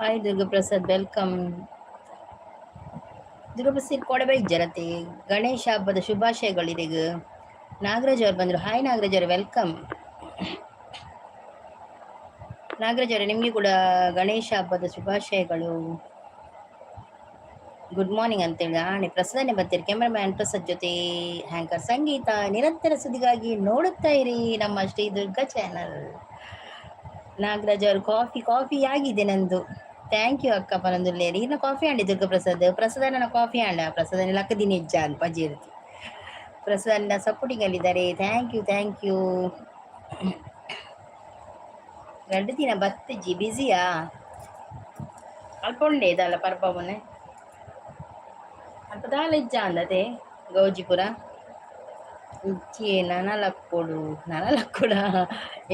Hi Durgaprasad, welcome. Durgaprasad ಕೊಡಬೇ ಜನತೆ, ಗಣೇಶ ಹಬ್ಬದ ಶುಭಾಶಯಗಳು ಇದೀಗ. ನಾಗರಾಜ್ ಅವ್ರು ಬಂದರು. ಹಾಯ್ ನಾಗರಾಜ್ ಅವರು, welcome. Nagaraj ಅವರೇ, ನಿಮಗೆ ಕೂಡ ಗಣೇಶ ಹಬ್ಬದ ಶುಭಾಶಯಗಳು. ಗುಡ್ ಮಾರ್ನಿಂಗ್ ಅಂತೇಳಿ ಆಣೆ ಪ್ರಸಾದನೆ ಬರ್ತೀರಿ. ಕ್ಯಾಮ್ರಾಮ್ಯಾನ್ ಪ್ರಸಾದ್ ಜೊತೆ ಹ್ಯಾಂಕರ್ ಸಂಗೀತ. ನಿರಂತರ ಸುದ್ದಿಗಾಗಿ ನೋಡುತ್ತಾ ಇರಿ ನಮ್ಮ ಶ್ರೀ ದುರ್ಗಾ ಚಾನಲ್. ನಾಗರಾಜ್ ಅವರು, ಕಾಫಿ ಕಾಫಿ ಆಗಿದೆ ನಂದು, thank you ಅಕ್ಕ ಪನಂದುಲ್ಲೇರಿ. ಇನ್ನು ಕಾಫಿ ಆಂಡಿ ದುರ್ಗಾ ಪ್ರಸಾದ್. ಪ್ರಸಾದ ನನ್ನ ಕಾಫಿ ಆಂಡ. ಪ್ರಸಾದ ಲಕ್ಕದಿನ ಹೆಜ್ಜ ಅಂತ ಪಜೀರ್ತಿ. ಪ್ರಸಾದ್ ಸಪೋರ್ಟಿಂಗ್ ಅಲ್ಲಿದ್ದಾರೆ. Thank you, thank you. 2 ದಿನ ಬತ್ತಜಿ, ಬ್ಯುಸಿಯಾ? ಅಲ್ಪ ಉಂಡೆ ಇದಲ್ಲ ಪರ್ಬ ಮೊನ್ನೆ ಅಲ್ಪ ದಾಲ ಇಜ್ಜ ಅಂದತೆ. ಗೌಜಿಪುರ ಇಜ್ಜಿ. ನನ ಲಕ್ಕೊಡು, ನನ ಲಕ್ಕೊಡ.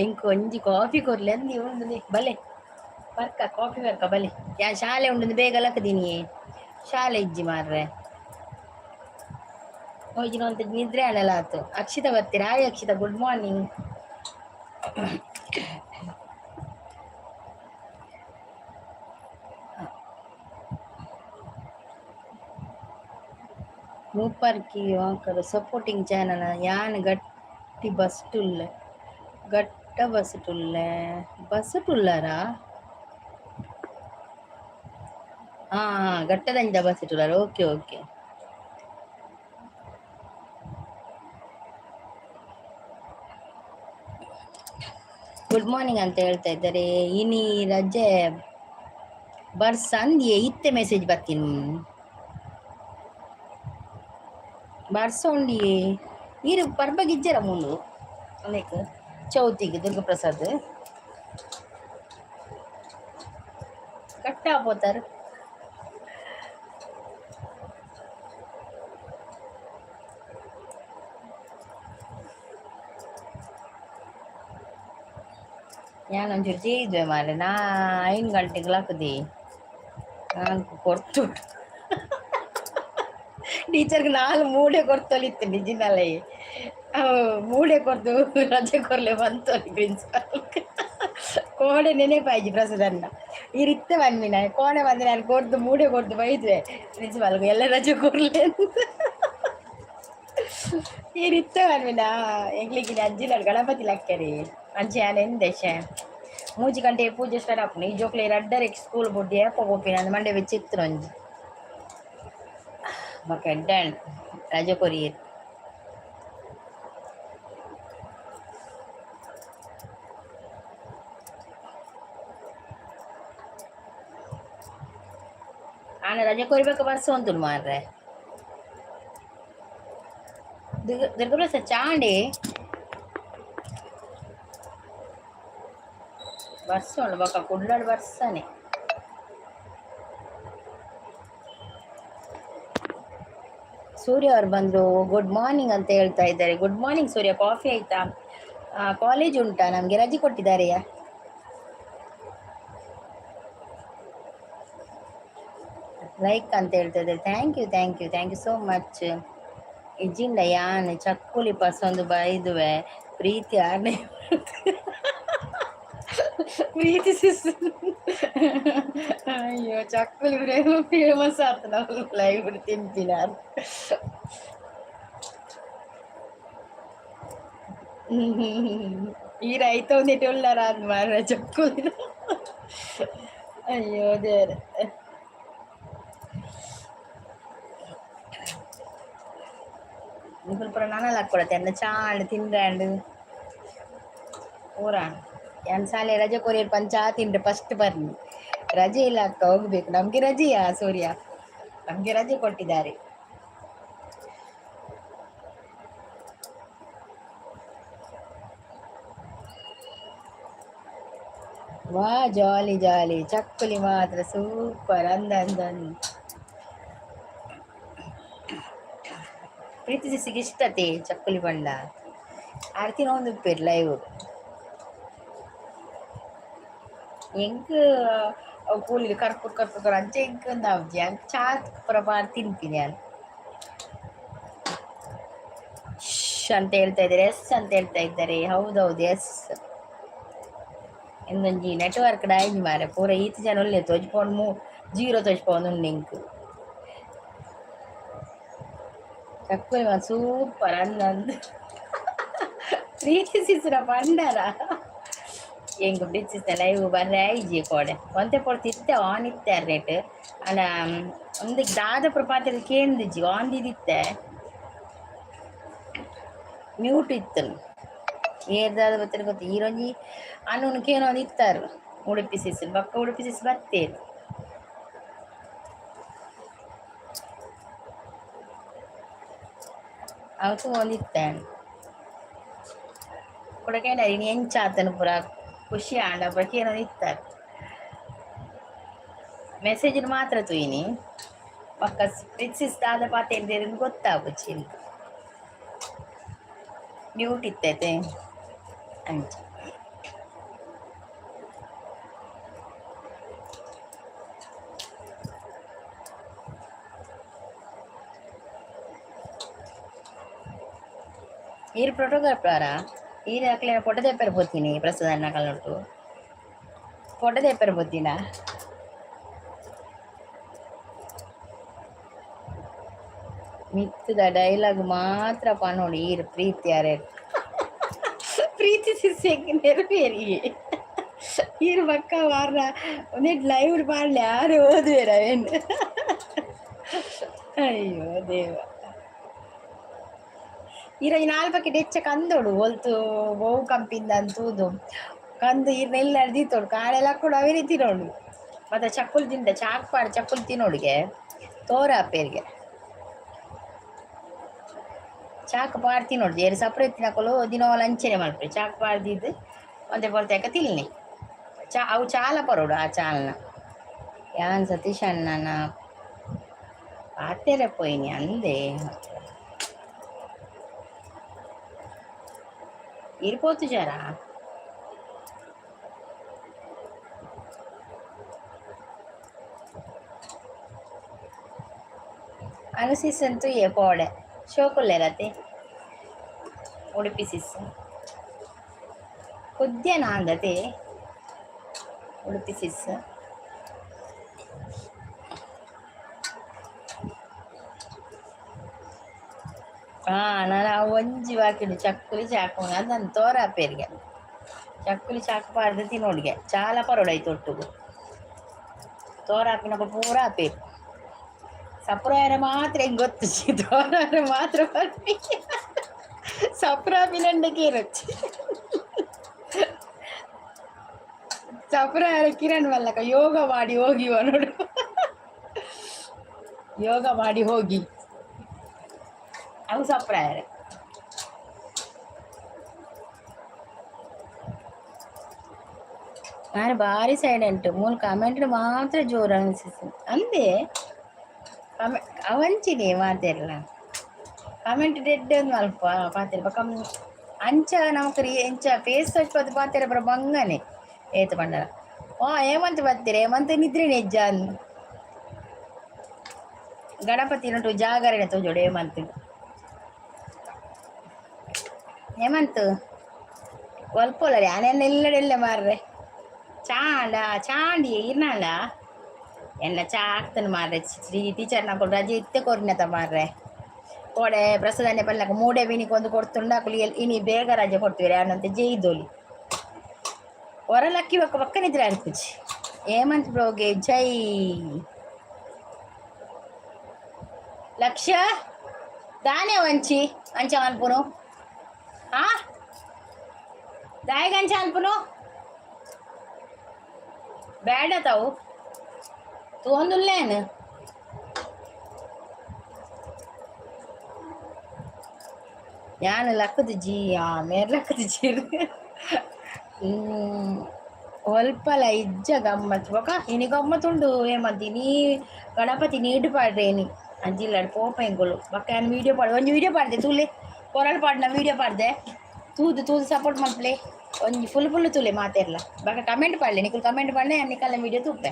ಎಂಕ್ ಒಂಜಿ ಕಾಫಿ ಕೊರ್ಲೆ ಅಂದಿ ಉಂಡು. ಬಲೆ ಬರ್ಕ, ಕಾಫಿ ಬರ್ಕ ಬಲೆ. ಯಾ ಶಾಲೆ ಉಂಡು, ಬೇಗ ಲಕ್ಕದಿನಿ. ಶಾಲೆ ಇಜ್ಜಿ ಮಾರ್ರೆ. ಹೋಗಿ ಅಂತ ನಿದ್ರೆ ಆನಲ್ಲ ಆತು. ಅಕ್ಷಿತಾ ಬರ್ತೀರಾ? Hi Akshita, good morning. ಮೂಪರ್ಕಿ ಸಪೋರ್ಟಿಂಗ್ ಚಾನಲ್. ಯಾನ್ ಗಟ್ಟಿ ಬಸ್ಟುಲ್ಲೆ, ಗಟ್ಟ ಬಸ್ಟುಲ್ಲೆ, ಬಸ್ಟುಲ್ಲಾರಾ? ಹಾಂ ಹಾಂ, ಘಟ್ಟದಂಜ ಬಸ್ಟುಲ್ಲಾರ. Okay okay. ಗುಡ್ ಮಾರ್ನಿಂಗ್ ಅಂತ ಹೇಳ್ತಾ ಇದ್ದಾರೆ. ಇನಿ ರಜೆ ಬರ್ಸ ಅಂದಿಯೇ ಇತ್ತೆ ಮೆಸೇಜ್ ಬರ್ತೀನಿ. ಬರ್ಸ ಉಂಡಿಯೇ. ಈರು ಪರ್ಬಗಿಜ್ಜರ ಮುಂಡು ಲೈಕ್ ಚೌತಿಗೆ? ದುರ್ಗಪ್ರಸಾದ್ ಕಟ್ಟ ಪೋತಾರ. ಯಾನ್ ಒಂಚೂರು ಜೇಯ್ದುವೆ ಮಾರ್ರೆ. ನಾ 5 ಗಂಟೆಗೆ ಲಕ್ಕದಿ. ನಾಲ್ಕು ಕೊರ್ತು ಟೀಚರ್ಗೆ ನಾಲ್ ಮೂಡೆ ಕೊರ್ತೊಲಿತ್ತು ನಿಜಿನಲ್ಲೇ. ಮೂಡೆ ಕೊರ್ದು ರಜೆ ಕೊರ್ಲೆ ಬಂತೊಲಿ ಪ್ರಿನ್ಸಿಪಾಲ್. ಕೋಡೆ ನೆನೆಪಾಯ್ಜಿ ಪ್ರಸಾದನ್ನ. ಈ ರೀತಿ ಬಂದಿನ ಕೋಣೆ ಬಂದು ನಾನು ಕೊರ್ದು ಮೂಡೆ ಕೊರ್ದು ಬೈದ್ವೆ ಪ್ರಿನ್ಸಿಪಾಲ್ಗೆ, ಎಲ್ಲ ರಜೆ ಕೊರ್ಲೆ ಅಂತ. ಈ ರೀತಿ ಬಂದ್ಮಿನ ಎಂಗ್ಲಿಗಿನ ಅಜ್ಜಿನ ಗಣಪತಿ ಲಕ್ಕರಿ ಅಂಚೆ. ಯಾನ್ ಎಂದೆ ಶೇ 3 ಗಂಟೆ ಪೂಜೆ ಸ್ಟಾರ್ಟ್ ಆಪುಂಡು. ಈ ಜೋಕ್ಲೆ ರಡ್ಡರೆ ಸ್ಕೂಲ್ ಬುಡ್ಡಿ ಏಪ ಪೋಪಿನ ಅಂದ್ ಮಂಡೆ ಬೆಚ್ಚಿತ್ತು ಒಂಜಿ. ಬೊಕ ಎಡ್ಡೆ ಆಂಡ್, ರಜೆ ಕೊರಿಯೆರ್. ಆನೆ ರಜೆ ಕೊರಿಬೇಕು ಬರ್ಸ ಉಂಟು ಮಾರ್ರೆ. ದುರ್ಗಪ್ರಸಾದ್ ಚಾಂಡಿ ಬರ್ಸ ಉಂಡು ಬೊಕ ಕುಡ್ಲಡ್ ಬರ್ಸನೆ. ಸೂರ್ಯ ಅವ್ರು ಬಂದರು, ಗುಡ್ ಮಾರ್ನಿಂಗ್ ಅಂತ ಹೇಳ್ತಾ ಇದ್ದಾರೆ. ಗುಡ್ ಮಾರ್ನಿಂಗ್ ಸೂರ್ಯ. ಕಾಫಿ ಆಯ್ತಾ? ಕಾಲೇಜ್ ಉಂಟಾ? ನಮಗೆ ರಜೆ ಕೊಟ್ಟಿದ್ದಾರೆಯಾ? ಲೈಕ್ ಅಂತ ಹೇಳ್ತಾ ಇದ್ದಾರೆ. Thank you, thank you, thank you so much. ಇಜ್ಜಿಂಡ ಯಾನ್ ಚಕ್ಕುಲಿ ಪಸೊಂದು ಬೈದುವೆ. ಪ್ರೀತಿ ಆರ್ನೆ ಪ್ರೀತಿ ಸಿಸ್. ಅಯ್ಯೋ, ಚಕ್ಕುಲಿ ಫೇಮಸ್ ಆತು ನಾವು ಲೈವ್ ತಿಂತೀನಿ. ಈ ರೈತ ಒಂದಿಟ್ಟು ಉಳ್ಳಾರ ಅಂದ್ ಮಾರ್ರೆ ಚಕ್ಕುಲಿ. ಅಯ್ಯೋ ದೇವ್ರೆ. ನಿಕುಲು ಪೂರ ನನಲ ಹಾಕೊಡತ್ತೆ ಅಂದ ಚಾಂಡ್ ತಿಂಡ್ಯಾಂಡ್ ಪೂರ. ಯಾನ್ ಶಾಲೆ ರಜೆ ಕೊರಿಯರ್ ಪಂಚ ತಿಂಡ್ರೆ ಫಸ್ಟ್ ಬರ್ನಿ. ರಜೆ ಇಲ್ಲ ಅಕ್ಕ, ಹೋಗ್ಬೇಕು. ನಮ್ಗೆ ರಜೆಯಾ ಸೂರ್ಯ? ನಮ್ಗೆ ರಜೆ ಕೊಟ್ಟಿದ್ದಾರೆ. ವಾ, ಜಾಲಿ ಜಾಲಿ. ಚಕ್ಕುಲಿ ಮಾತ್ರ ಸೂಪರ್ ಅಂದ ಅಂದ ಅಂದ. ಪ್ರೀತಿ ಸಿಸಿಗೆ ಇಷ್ಟತೆ ಚಕ್ಕುಲಿ ಬಂಡ. ಆರ್ತಿನ ಒಂದು ಉಪ್ಪೇರ್ ಲೈವ್. ಎಂಕ್ ಅವು ಕೂಲಿ ಕರ್ಪುರ್ ಕರ್ಪುರ್ ಅಂಚ ಎಂಕ್ ಒಂದಾವ್ಜಿ. ಅಂಕ್ ಚಾತ್ ಪೂರ ಪಾರ್ ತಿನ್ಪಿನಿ ಯಾನ್. ಶ್ ಅಂತ ಹೇಳ್ತಾ ಇದ್ದಾರೆ, ಎಸ್ ಅಂತ ಹೇಳ್ತಾ ಇದ್ದಾರೆ. ಹೌದೌದು, ಎಸ್. ಇಂದೊಂಜಿ ನೆಟ್ವರ್ಕ್ ಡಾಯಿಂಜಿ ಮಾರೆ ಪೂರ ಈತ್ ಜನ ಉಲ್ಲೆ ತೋಜ್ಪೋಂಡು ಮೂ ಜೀರೋ ತೋಜ್ಪೋಂದು ಇಂಕ್ ಚಕ್ಕುಲಿ ಸೂಪರ್ ಅಂದ್ ಅಂದ್ ಪ್ರೀತಿ ಸಿಸ್ರ ಪಂಡರ. ಎಂಕ್ ಬ್ರಿಡ್ಜ್ ಲೈವ್ ಬರ್ರೆ ಆಯ್ಜಿ ಕೋಡೆ. ಒಂತೆ ಪೊರ್ತು ಇತ್ತೆ ಆನ್ ಇತ್ತೆ ರೇಟ್ ಆಂಡ ಉಂದೆಕ್ ದಾದ ಪೂರ ಪಾತೆರ ಕೇಂದಿಜ್ಜಿ, ಆನ್ ದೀದಿತ್ತೆ, ಮ್ಯೂಟ್ ಇತ್ತುಂಡು. ಏರ್ ದಾದ ಬತ್ತೆರ್ ಗೊತ್ತು. ಈರೊಂಜಿ ಅಣ್ಣನ ಕೇನೊಂದು ಇತ್ತಾರು ಉಡುಪಿ ಸಿಸ್ ಬೊಕ್ಕ ಉಡುಪಿ ಸಿಸ್ ಬತ್ತೇರು. ಅವು ತೂವೊಂದಿತ್ತೆ ಕುಡ ಕೇಂಡರ್ ಇನಿ ಎಂಚ ಆತನ ಪೂರ ಖುಷಿ ಆಂಡ ಪೂರ ಕೇನೊಂದು ಇತ್ತಾರೆ. ಮೆಸೇಜ್ ಮಾತ್ರ ತೂಯಿನಿ, ಬೊಕ್ಕ ಪ್ರಿನ್ಸಿಸ್ ದಾದ ಪಾತೆರ್ದೆರ್ ಗೊತ್ತಾಪುಜಿ. ಮ್ಯೂಟ್ ಇತ್ತೈತೆ ಅಂಚ. ಈರ್ ಫೋಟೋಗ್ರಾಫರಾ? ಈರ್ ಅಕ್ಲೆನ ಫೋಟೋ ತೆಪ್ಪೆರೆ ಪೋತೀನಿ. ಪ್ರಸಾದ್ ಅಣ್ಣ ಕಲ್ಲೊಟ್ಟು ಫೋಟೋ ತೆಪ್ಪೆರೆ ಪೋತಿನ. ಮಿತ್ತದ ಡೈಲಾಗ್ ಮಾತ್ರ ಪನೊಡು ಈರ್ ಪ್ರೀತಿ ಅರೆ ಪ್ರೀತಿ ಸಿಸ್ಸೆಗ್ ನೆರವೇರಿ. ಈರ್ ಬಕ್ಕ ವಾರ ಒಂದೆಟ್ ಲೈವ್ ಪಾಡ್ಲೆ, ಯಾರು ಓದುವೆರ್ ಅವೇನ್. ಅಯ್ಯೋ ದೇವ, ಈರೊಂಜಿ ನಾಲ್ ಬಕೆಟ್ ಹೆಚ್ಚ ಕಂದೋಡು ಒಲ್ತು ಒವು ಕಂಪಿಂದ ತೂದು ಕಂದು ಈರ್ನ ಎಲ್ಲ ದೀತೋಡು ಕಾಳೆಲ್ಲ ಕೂಡ ಅವೇ ತಿನ್ನೋಡು. ಮತ್ತೆ ಚಕ್ಕುಲಿ ತಿಂದ ಚಾಕ್ ಪಾಡ್ ಚಕ್ಕುಲಿ ತಿನ್ನೋಡಿಗೆ ತೋರ ಅಪ್ಪೇರಿಗೆ ಚಾಕ್ ಪಾಡ್ ತಿನ್ನೋಡು. ಏರು ಸಪ್ರೇಟ್ ತಿನ್ನಕೊಲು ದಿನೋಲ ಅಂಚನೆ ಮಲ್ಪೆ ಚಾಕ್ ಪಾಡ್ದಿದ್ದು ಒಂತೆ ಪೊರ್ತೇಕ ತಿನ್ನಿ ಚಾ ಅವು ಚಾಲ ಪರೋಡು ಆ ಚಾಲ್ನ. ಯಾನ್ ಸತೀಶ್ ಅಣ್ಣನ ಪಾತೆರ ಪೋಯಿನಿ ಅಂದೆ. ಈರ್ ಪೋತುಜಾರಾ? ಅನುಸಿಸ್ ತೂಯೆ ಕೋಡೆ ಶೋಕುಲ್ಲೆರತೆ ಉಡುಪಿ ಸಿಸ್ ಕುದ್ಯನ ಅಂದತೆ ಉಡುಪಿ ಸಿಸ್. ಹಾ, ನಾನು ಅವು ಒಂಜಿ ಬಾಕಿಡು ಚಕ್ಕುಲಿ ಚಾಕು ಅದನ್ನು ತೋರ ಪೇರಿಗೆ ಚಕ್ಕುಲಿ ಚಾಕು ಪಾಡ್ದು ತಿನ್ನೋಡಿಗೆ ಚಾಲ ಪರೋಡಾಯ್ತು ಒಟ್ಟುಗು. ತೋರ ಹಾಕಿನಕ ಪೂರ ಆಪೇರು. ಸಪ್ರಾಯರ ಮಾತ್ರ ಹೆಂಗೆ ಗೊತ್ತು, ತೋರಾರ ಮಾತ್ರ ಬರ್ಪಿ ಸಪ್ರಾ ಪಿನಂಡಕ್ಕೆ ಇರಚ್ಚಿ ಸಪ್ರಾಯರ ಕಿರಣ್ ಮಲ್ಲಕ ಯೋಗ ಮಾಡಿ ಹೋಗಿ ನೋಡು, ಯೋಗ ಮಾಡಿ ಹೋಗಿ ಅವು ಸಪ್ರಾಯರ. ನಾನು ಭಾರಿ ಸೈಲೆಂಟ್ ಮೂಲ, ಕಮೆಂಟ್ ಮಾತ್ರ ಜೋರು ಅನಿಸಿತು ಅಂದೆ. ಅವಂಚಿನಿ ಮಾತೆರ್ಲ ಕಮೆಂಟ್ ಡೆಡ್ ಒಂದು ಮಲ್ಪ ಪಾತೆರ ಬೊಕ ಅಂಚ ನಮಕ್ ಎಂಚ ಫೇಸ್ ತೋಜ್ಪದ್ ಪಾತೆರ ಪೂರ ಬಂಗನೆ. ಏತ್ ಪಂಡಲ ಓ ಹೇಮಂತ್ ಬತ್ತೀರ, ಹೇಮಂತ್ ನಿದ್ರೆ ನಿಜ್ಜ. ಗಣಪತಿ ನಟು ಜಾಗರಣೆ ತೋಜೋಡು. ಹೇಮಂತ್ ಹೇಮಂತ್ ಒಲ್ಪೋಲರಿ ಆನೆಲ್ಲ ಎಲ್ಲಡೆಲ್ಲ ಮಾರ್ರೆ. ಚಾಂಡ ಚಾಂಡಿ ಇರ್ನಾಂಡ ಎನ್ನ ಚಾ ಹಾಕ್ತಾನೆ ಮಾರ್ರೆ. ಶ್ರೀ ಟೀಚರ್ ನಕುಲು ರಜೆ ಇತ್ತೆ ಕೊರ್ನತ ಮಾರ್ರೆ. ಕೋಡೆ ಪ್ರಸಾದನೆ ಪಲ್ಲಕ ಮೂಡೆ ಬಿನಿಕ್ ಒಂದು ಕೊಡ್ತುಂಡ ಅಕುಲು. ಇನಿ ಬೇಗ ರಜೆ ಕೊಡ್ತೀವಿ ಅನ್ನಂತೆ ಜೈದೋಲಿ ಹೊರಲಕ್ಕಿ ಬೊಕ್ಕ ಬೊಕ್ಕ ನಿದ್ರೆ ಅರ್ಪುಜಿ. ಹೇಮಂತ್ ಬ್ರೋಗೆ ಜೈ. ಲಕ್ಷ್ಯ ದಾನೆ ವಂಚಿ ಅಂಚ ಮನ್ಪುನು? ಆ ದಾಯಗ ಅಂಚ ಅನ್ಪುನು ಬೇಡ ತಾವು ತೂವೊಂದುಲ್ಲೇನು. ಯಾನ್ ಲಕ್ಕುದುಜಿ, ಆ ಮೇರ್ ಲಕ್ಕುದುಜಿ. ಒಲ್ಪಲ ಇಜ್ಜ ಗಮ್ಮತ್ ಬೊಕ ಇನಿ ಗಮ್ಮತ್ತುಂಡು ಹೇಮಂತ್. ಇನಿ ಗಣಪತಿ ನೀಡು ಪಾಡ್ರೆ ಇನಿ ಅಂಚಿಲ್ಲಡ್ ಪೋಪ ಎಂಕುಲು. ಬೊಕ ಯಾನ್ ವೀಡಿಯೋ ಪಾಡ್ ಒಂಜಿ ವೀಡಿಯೋ ಪಾಡ್ದೆ ತೂಲೆ. ಕೊರಲ್ ಪಾಡ್ನ ವೀಡಿಯೋ ಪಾಡ್ದೆ ತೂದು ತೂದು ಸಪೋರ್ಟ್ ಮಲ್ಪಲೆ. ಒಂಜಿ ಫುಲ್ ಫುಲ್ ತೂಲೆ ಮಾತೆರ್ಲ. ಬೊಕ ಕಮೆಂಟ್ ಪಾಡ್ಲೆ. ನಿಕುಲು ಕಮೆಂಟ್ ಪಾಡ್ಲೆ, ಯಾನ್ ನಿಕಲ್ನ ವೀಡಿಯೋ ತೂಪೆ.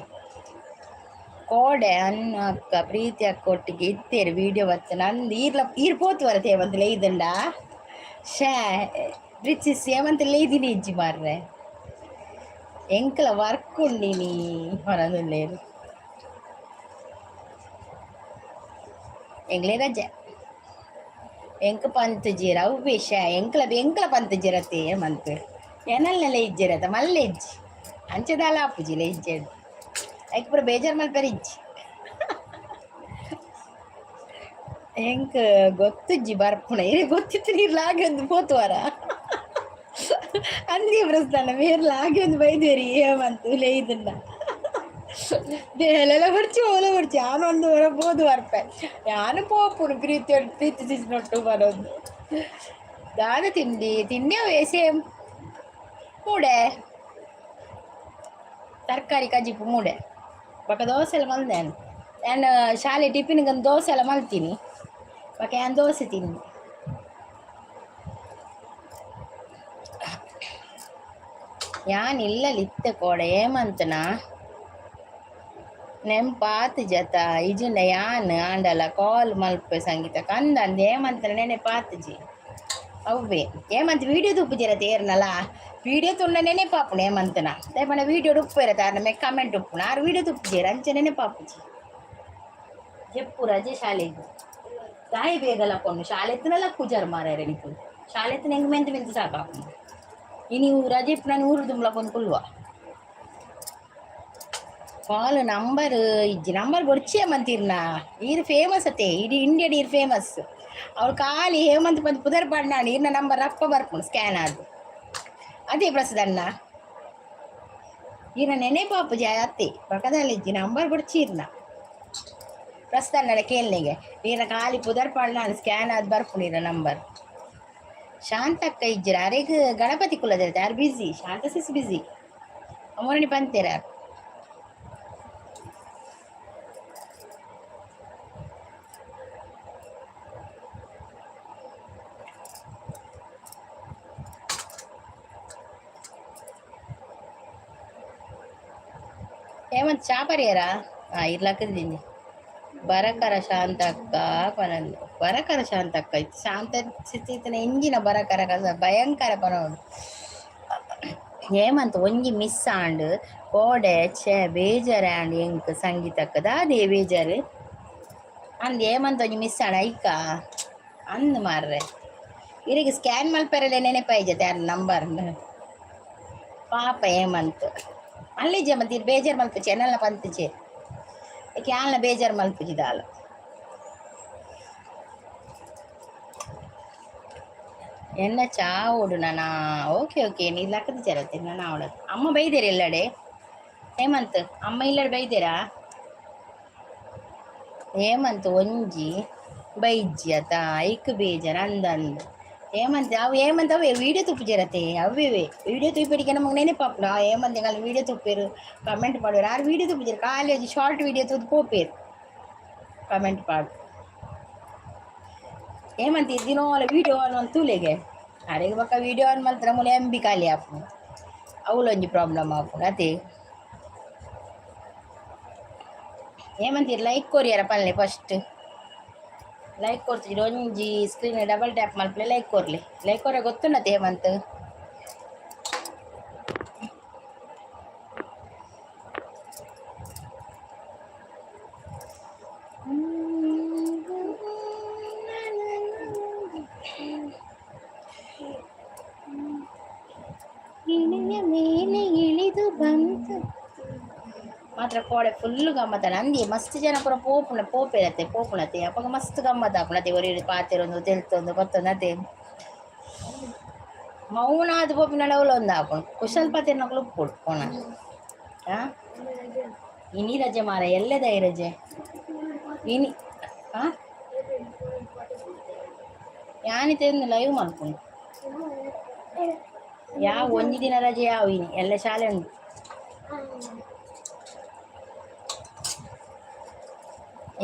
ಕೋಡೆ ಅನ್ನ ಅಕ್ಕ ಪ್ರೀತಿ ಅಕ್ಕ ಒಟ್ಟಿಗೆ ಇತ್ತೇರು ವೀಡಿಯೋ ಬತ್ತ ನಂದು. ಈರ್ಲ ಈರ್ ಪೋತು ಬರತ್ತೆ ಹೇಮಂತ್ ಲೈದಂಡ ಶೇ ಬ್ರಿಚಿಸ್ ಹೇಮಂತ್ ಲೈದಿನಿ ಇಜ್ಜಿ ಮಾರ್ರೆ. ಎಂಕಲ ವರ್ಕ್ ಉಂಡಿನಿ ಪನೊಂದುಲ್ಲೆರ್. ಎಂಕ್ಲೆ ರಜೆ. ಎಂಕ್ ಪಂತುಜೆರ್ ಅವ್ವೇ ಶ್ಯೆ ಎಂಕ್ಲ ಎಂಕ್ಲ ಪಂತುಜೆರತ್ತೆ ಮಂತ್ ಎನಲ್ನೆಲ ಇಜ್ಜೆರತ್ತ ಮಲ್ಲೆ ಇಜ್ಜಿ ಅಂಚ ದಾಲ ಆಪುಜಿ ಇಜ್ಜೆರ್ ಐಕ್ ಪೂರ ಬೇಜಾರ್ ಮಲ್ಪೆರೆ ಇಜ್ಜಿ. ಎಂಕ್ ಗೊತ್ತುಜ್ಜಿ ಬರ್ಪುನ ಇರೆ ಗೊತ್ತಿತ್ತು ನೀರ್ ಲಾಗ್ಯೊಂದು ಪೋತುವರ ಅಂದೇ ಪ್ರಸ್ಥಾನ ಮೇರ್ ಲಾಗ್ಯೊಂದು ಬೈದೇರಿ ಏಮಂತು ಲೇಯ್ದುಂಡ ಬೇಲೆಲ ಬೊರ್ಚಿ ಓಲ ಬೊರ್ಚಿ ಯಾನ್ ಒಂದು ವರ ಪೋದು ಬರ್ಪೆ ಯಾನ್ ಪೋಪುನು ಪ್ರೀತಿ ಪ್ರೀತಿ ಸಿಸ್ನೊಟ್ಟು ಬರೋದು. ದಾದ ತಿಂಡಿ ತಿಂಡಿ ಅವೇ ಸೇಮ್ ಮೂಡೆ ತರಕಾರಿ ಕಜಿಪು ಮೂಡೆ ಬೊಕ ದೋಸೆ ಎಲ್ಲ ಮಲ್ದೆ ಯಾನ್ ಶಾಲೆ ಟಿಫಿನ್ಗೆ ಒಂದು ದೋಸೆ ಎಲ್ಲ ಮಲ್ತೀನಿ ಬೊಕ ಯಾನ್ ದೋಸೆ ತಿಂದೆ. ಯಾನ್ ಇಲ್ಲಲ್ ಇತ್ತೆ ಕೋಡೆ ಏಮಂತನಾ ನೆಂಪಾತುಜತ ಇಜಿಂಡ ಯಾನ್ ಆಂಡಲ ಕಾಲ್ ಮಲ್ಪೆ ಸಂಗೀತ ಕಂದ ಅಂದ್ ಏಮಂತನ ನೆನೆಪಾತುಜಿ ಅವ್ವೆ ಏಮಂತ ವೀಡಿಯೋ ತೂಪುಜೆರ ತೇರ್ನಲ ವೀಡಿಯೋ ತೂಂಡ ನೆನೆಪಾಪುಂಡು ಏಮಂತನ ದಾಯೆ ಪಂಡ ವೀಡಿಯೋಡು ಉಪ್ಪುವೆರ ತಾರ್ನ ಮೇ ಕಮೆಂಟ್ ಉಪ್ಪುಂಡು ಆರ್ ವೀಡಿಯೋ ತೂಪುಜೆರ್ ಅಂಚ ನೆನೆಪಾಪುಜಿ. ಜೆಪ್ಪು ರಜೆ ಶಾಲೆಗ್ ದಾಯೆ ಬೇಗ ಲಕ್ಕೊಂಡು ಶಾಲೆ ಇತ್ತ್ಂಡ ಲಕ್ಕುಜಾರ್ ಮಾರಾಯರೆ ನಿಕುಲು ಶಾಲೆ ಇತ್ತ್ಂಡ ಎಂಕ್ ಮೆಂತ್ ಮೆಂತ್ ಸಾಕಾಪುಂಡು ಇನಿ ರಜೆ ಇಪ್ಪುನನಿ ಊರು ದುಂಬು ಕುಲ್ಲುವ. ಕಾಲ್ ನಂಬರ್ ಇಜ್ಜಿ ನಂಬರ್ ಬೊಡ್ಚಿ ಮಂತಿರ್ನ ಈರ್ ಫೇಮಸ್ ಅತ್ತೆ ಇಡೀ ಇಂಡಿಯಾಡ್ ಈರ್ ಫೇಮಸ್ ಅವ್ಳು ಖಾಲಿ ಹೇಮಂತ್ ಪಂದ್ ಪುದರ್ ಪಾಡ್ನಾಂಡ ಈರ್ನ ನಂಬರ್ ರಪ್ಪ ಬರ್ಪುಂಡು ಸ್ಕ್ಯಾನ್ ಆದ್ ಅದೇ ಪ್ರಸಾದಣ್ಣ ಈರ್ನ ನೆನೆಪಾಪುಜಿ ಅತ್ತೆ ಪಕ್ಕದಲ್ಲಿ ಇಜ್ಜಿ ನಂಬರ್ ಬೊಡ್ಚಿ ಈರ್ನ ಪ್ರಸಾದಣ್ಣಡ ಕೇಳ್ನೆಗೆ ಈರ್ನ ಖಾಲಿ ಪುದರ್ ಪಾಡ್ನಾಂಡ ಸ್ಕ್ಯಾನ್ ಆದ್ ಬರ್ಪುಂಡು ಈರ್ನ ನಂಬರ್. ಶಾಂತಕ್ಕ ಇಜ್ಜಿರ ಅರೆಗ್ ಗಣಪತಿ ಕುಲ್ಲದೆರ್ ಆರ್ ಬಿಸಿ ಶಾಂತ ಸಿಸ್ ಬಿಸಿ ಅಮರಣಿ ಪಂತೆರ್ ಆರ್. ಹೇಮಂತ್ ಚಾ ಪರಿಯರಾ ಇರ್ಲಕ್ಕದಿಂಜಿ ಬರಕರ ಶಾಂತಕ್ಕ ಪನೊಂದು ಬರಕರ ಶಾಂತಕ್ಕ ಇತ್ತೆ ಶಾಂತ ಸ್ಥಿತಿನ ಎಂಜಿನ ಬರಕರ ಕಸ ಭಯಂಕರ ಪನೊಡು. ಹೇಮಂತ್ ಒಂಜಿ ಮಿಸ್ ಆಂಡ್ ಕೋಡೆ ಛೆ ಬೇಜಾರ್ ಆಂಡ್ ಎಂಕ್ ಸಂಗೀತಕ್ಕ ದಾದೆ ಬೇಜಾರ್ ಅಂದ್ ಹೇಮಂತ್ ಒಂಜಿ ಮಿಸ್ ಆಂಡ್ ಐಕ ಅಂದ್ ಮಾರ್ರೆ ಇರೆಗ್ ಸ್ಕ್ಯಾನ್ ಮಲ್ಪೆರೆಲೆ ನೆನೆಪಾಯಿಜತೆ ಆರ್ನ ನಂಬರ್ ಪಾಪ ಹೇಮಂತ್ ಮಲ್ಲೆಜ್ಜ ಮಂತ್ ಈರ್ ಬೇಜಾರ್ ಮಲ್ಪುಜಿ ಎನ್ನಲ್ನ ಪಂತುಜೆರ್ ಐಕ್ ಯಾನ್ಲ ಬೇಜಾರ್ ಮಲ್ಪುಜಿ ದಾಲ. ಎನ್ನ ಚಾ ಓಡು ನಾನ ಓಕೆ ಓಕೆ ನೀರ್ ಲಕ್ಕದಿಜರತ್ತೆ ನನ ಅವಳದು ಅಮ್ಮ ಬೈದೇರ್ ಎಲ್ಲಡೆ ಹೇಮಂತ್ ಅಮ್ಮ ಇಲ್ಲಡೆ ಬೈದೇರಾ ಹೇಮಂತ್ ಒಂಜಿ ಬೈಜ್ಜಿ ಅತ ಐಕ್ ಬೇಜಾರ್ ಅಂದ್ ಅಂದ್ ಹೇಮಂತ್ ಅವು ಹೇಮಂತ್ ಅವೇ ವೀಡಿಯೋ ತೂಪುಜೆರತೆ ಅವ್ವೇ ವೀಡಿಯೋ ತೂಪಿಡಿಗೆ ನಮಗೆ ನೆನಪಾಪುಂಡು ಆ ಹೇಮಂತ್ ಎಂಕಲ್ನ ವೀಡಿಯೋ ತೂಪೆರ್ ಕಮೆಂಟ್ ಪಾಡುವೆರ್ ಆರ್ ವೀಡಿಯೋ ತೂಪುಜೆರ್ ಖಾಲಿ ಒಂಜಿ ಶಾರ್ಟ್ ವೀಡಿಯೋ ತೂದು ಪೋಪೆರ್ ಕಮೆಂಟ್ ಪಾಡ್ ಹೇಮಂತ್ ಈ ದಿನೋಲ ವೀಡಿಯೋ ಆನ್ ಮಲ್ತ್ ತೂಲೆಗೆ ಅರೆಗ್ ಬೊಕ ವೀಡಿಯೋ ಆನ್ ಮಲ್ತ್ರೆ ಮೂಲು ಎಮ್ ಬಿ ಖಾಲಿ ಆಪುಂಡು ಅವ್ಲೊಂಜಿ ಪ್ರಾಬ್ಲಮ್ ಆಪುಂಡು ಅತೆ ಹೇಮಂತ್ ಈರ್ ಲೈಕ್ ಕೊರಿಯರ ಪನ್ಲೆ ಫಸ್ಟ್ ಲೈಕ್ ಕೊರ್ತಿಜಿ ಒಂಜಿ ಸ್ಕ್ರೀನ್ ಡಬಲ್ ಟ್ಯಾಪ್ ಮಲ್ಪಲೆ ಲೈಕ್ ಕೊರ್ಲೆ ಲೈಕ್ ಕೊರ್ರೆ ಗೊತ್ತುಂಡತೆ ಹೇಮಂತ್. ಇಳಿಯ ಮೇಲೆ ಇಳಿದು ಬಂತು ಮಾತ್ರ ಕೋಡೆ ಫುಲ್ ಗಮ್ಮತ್ತನ ಅಂದಿ ಮಸ್ತ್ ಜನ ಪೂರ ಪೋಪುನ ಪೋಪೆರತ್ತೆ ಪೋಪುನತೆ ಅಪಗ ಮಸ್ತ್ ಗಮ್ಮತ್ ಆಪುಂಡು ಒರಿ ಪಾತೆರೊಂದು ತೆಲ್ತೊಂದು ಬತ್ತೊಂದು ಅತೆ ಮೌನ ಆದ್ ಪೋಪಿನಡ ಅವ್ಲು ಒಂದು ಆಪುಂಡು ಕುಶಲ್ ಪಾತೆರ್ನಕುಲು ಉಪ್ಪೊಡು ಪೋನ ಆ ಇನಿ ರಜೆ ಮಾರ ಎಲ್ಲೆದೈ ರಜೆ ಇನಿ ಆ ಯಾನಿತೆ ಲೈವ್ ಮಲ್ಪುಂಡು ಯಾವ ಒಂಜಿ ದಿನ ರಜೆ ಯಾವ ಇನಿ ಎಲ್ಲ ಶಾಲೆ ಉಂಟು.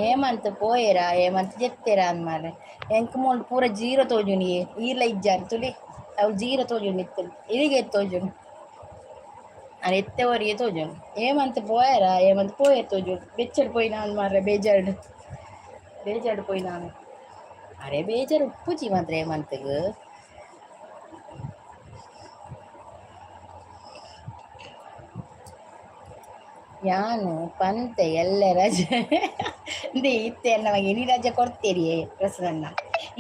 ಹೇಮಂತ್ ಪೋಯೆರಾ ಹೇಮಂತ್ ಜೆತ್ತೆರಾ ಅಂದ್ ಮಾರ್ರೆ ಎಂಕ್ ಮೂಲು ಪೂರ ಜೀರೋ ತೋಜುಂಡಿಯೇ ಈರ್ಲ ಇಜ್ಜಾರ್ ತುಲಿ ಅವು ಜೀರೋ ತೋಜುಂಡು ಇತ್ತೆ ಇರೆಗ್ ಏತ್ ತೋಜುಂಡು ಆರ್ ಇತ್ತೆ ಒರಿಯೆ ತೋಜುಂಡು ಹೇಮಂತ್ ಪೋಯೆರಾ ಹೇಮಂತ್ ಪೋಯೆರ್ ತೋಜುಂಡು ಬೆಚ್ಚಡ್ ಪೋಯಿನ ಅಂದ್ ಮಾರ್ರೆ ಬೇಜಾರ್ಡ್ ಬೇಜಾರ್ಡ್ ಪೋಯಿನ ಅರೆ ಬೇಜಾರ್ ಉಪ್ಪುಜಿ ಮಾತ್ರ ಹೇಮಂತ್ಗ್. ಯಾನು ಪಂತೆ ಎಲ್ಲ ರಜೆ ಇಂದೇ ಇತ್ತೆ ಎನ್ನ ಇನಿ ರಜೆ ಕೊಡ್ತೀರಿಯೇ ಪ್ರಸನ್ನ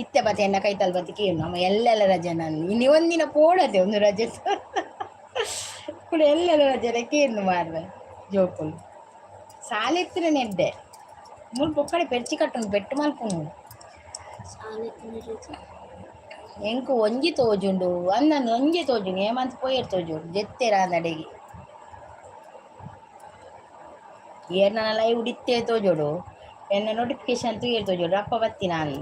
ಇತ್ತೆ ಬತ್ತೆ ಎನ್ನ ಕೈತಲ್ ಬತ್ತಿ ಕೇಳು ನಮ್ಮ ಎಲ್ಲೆಲ್ಲ ರಜೆ ನಾನು ಇನಿ ಒಂದಿನ ಪೋಡತೆ ಒಂದು ರಜೆ ಕೂಡ ಎಲ್ಲೆಲ್ಲ ರಜೆ ಕೇಳು ಮಾರ್ರೆ ಜೋಕುಲು ಸಾಲೆತ್ತಿನ ನೆಡ್ಡೆ ಮುಲ್ಪ ಒಕ್ಕಡೆ ಪೆರ್ಚಿ ಕಟ್ಟುಂಡು ಪೆಟ್ಟು ಮಲ್ಪುಂಡು. ಎಂಕು ಒಂಜಿ ತೋಜುಂಡು ಅಂದಂದು ಒಂಜಿ ತೋಜುಂಡು ಏಮಂತ ಪೋಯೆರ್ ತೋಜುಂಡು ಜೆತ್ತೆರ ನಡೆಗೆ ಏರ್ನ ಲೈವ್ ಉಡಿತ್ತೇ ತೋಜೋಡು ಎನ್ನ ನೋಟಿಫಿಕೇಶನ್ ತೂಯೆರ್ ತೋಜೋಡು ಅಪ್ಪ ಬತ್ತಿ ನಾನು.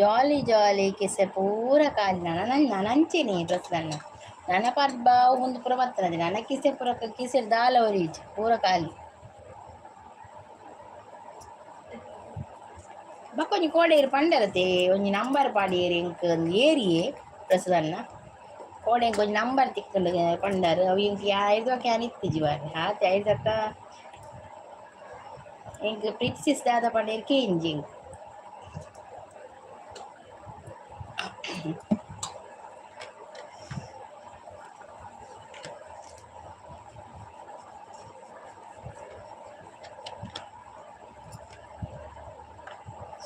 ಜಾಲಿ ಜಾಲಿ ಕಿಸೆ ಪೂರ ಖಾಲಿ ನನ ನನಂಚೆನೆ ಪ್ರಸನ್ನ ನನ ಪರ್ಬ ಒಂದು ಪೂರ ಬತ್ತನದೆ ನನ್ನ ಕಿಸೆ ಪೂರ ಕಿಸೆ ದಾಲ ಒರಿಜ್ ಪೂರ ಖಾಲಿ. ಬೊಕ್ಕ ಒಂಜಿ ಕೋಡೇರು ಪಂಡರತೆ ಒಂಜಿ ನಂಬರ್ ಪಾಡಿಯೇರು ಎಂಕ್ ಒಂದು ಏರಿಯೆ ಪ್ರಸನ್ನ ಕೋಡೆ ಎಂಕ್ ಒಂಜಿ ನಂಬರ್ ತಿಕ್ಕಂಡು ಪಂಡರ್ ಅವು ಎಂಕ್ ಐರ್ದೊಕ ಯಾನ್ ಇತ್ತಿಜಿ ಬಾರೆ ಆತೆ ಐರ್ದಕ್ಕ ಎಂಕ್ ಪ್ರೀತಿ ದಾದ ಪಂಡೇರು ಕೇಂಜಿ ಎಂಕ್.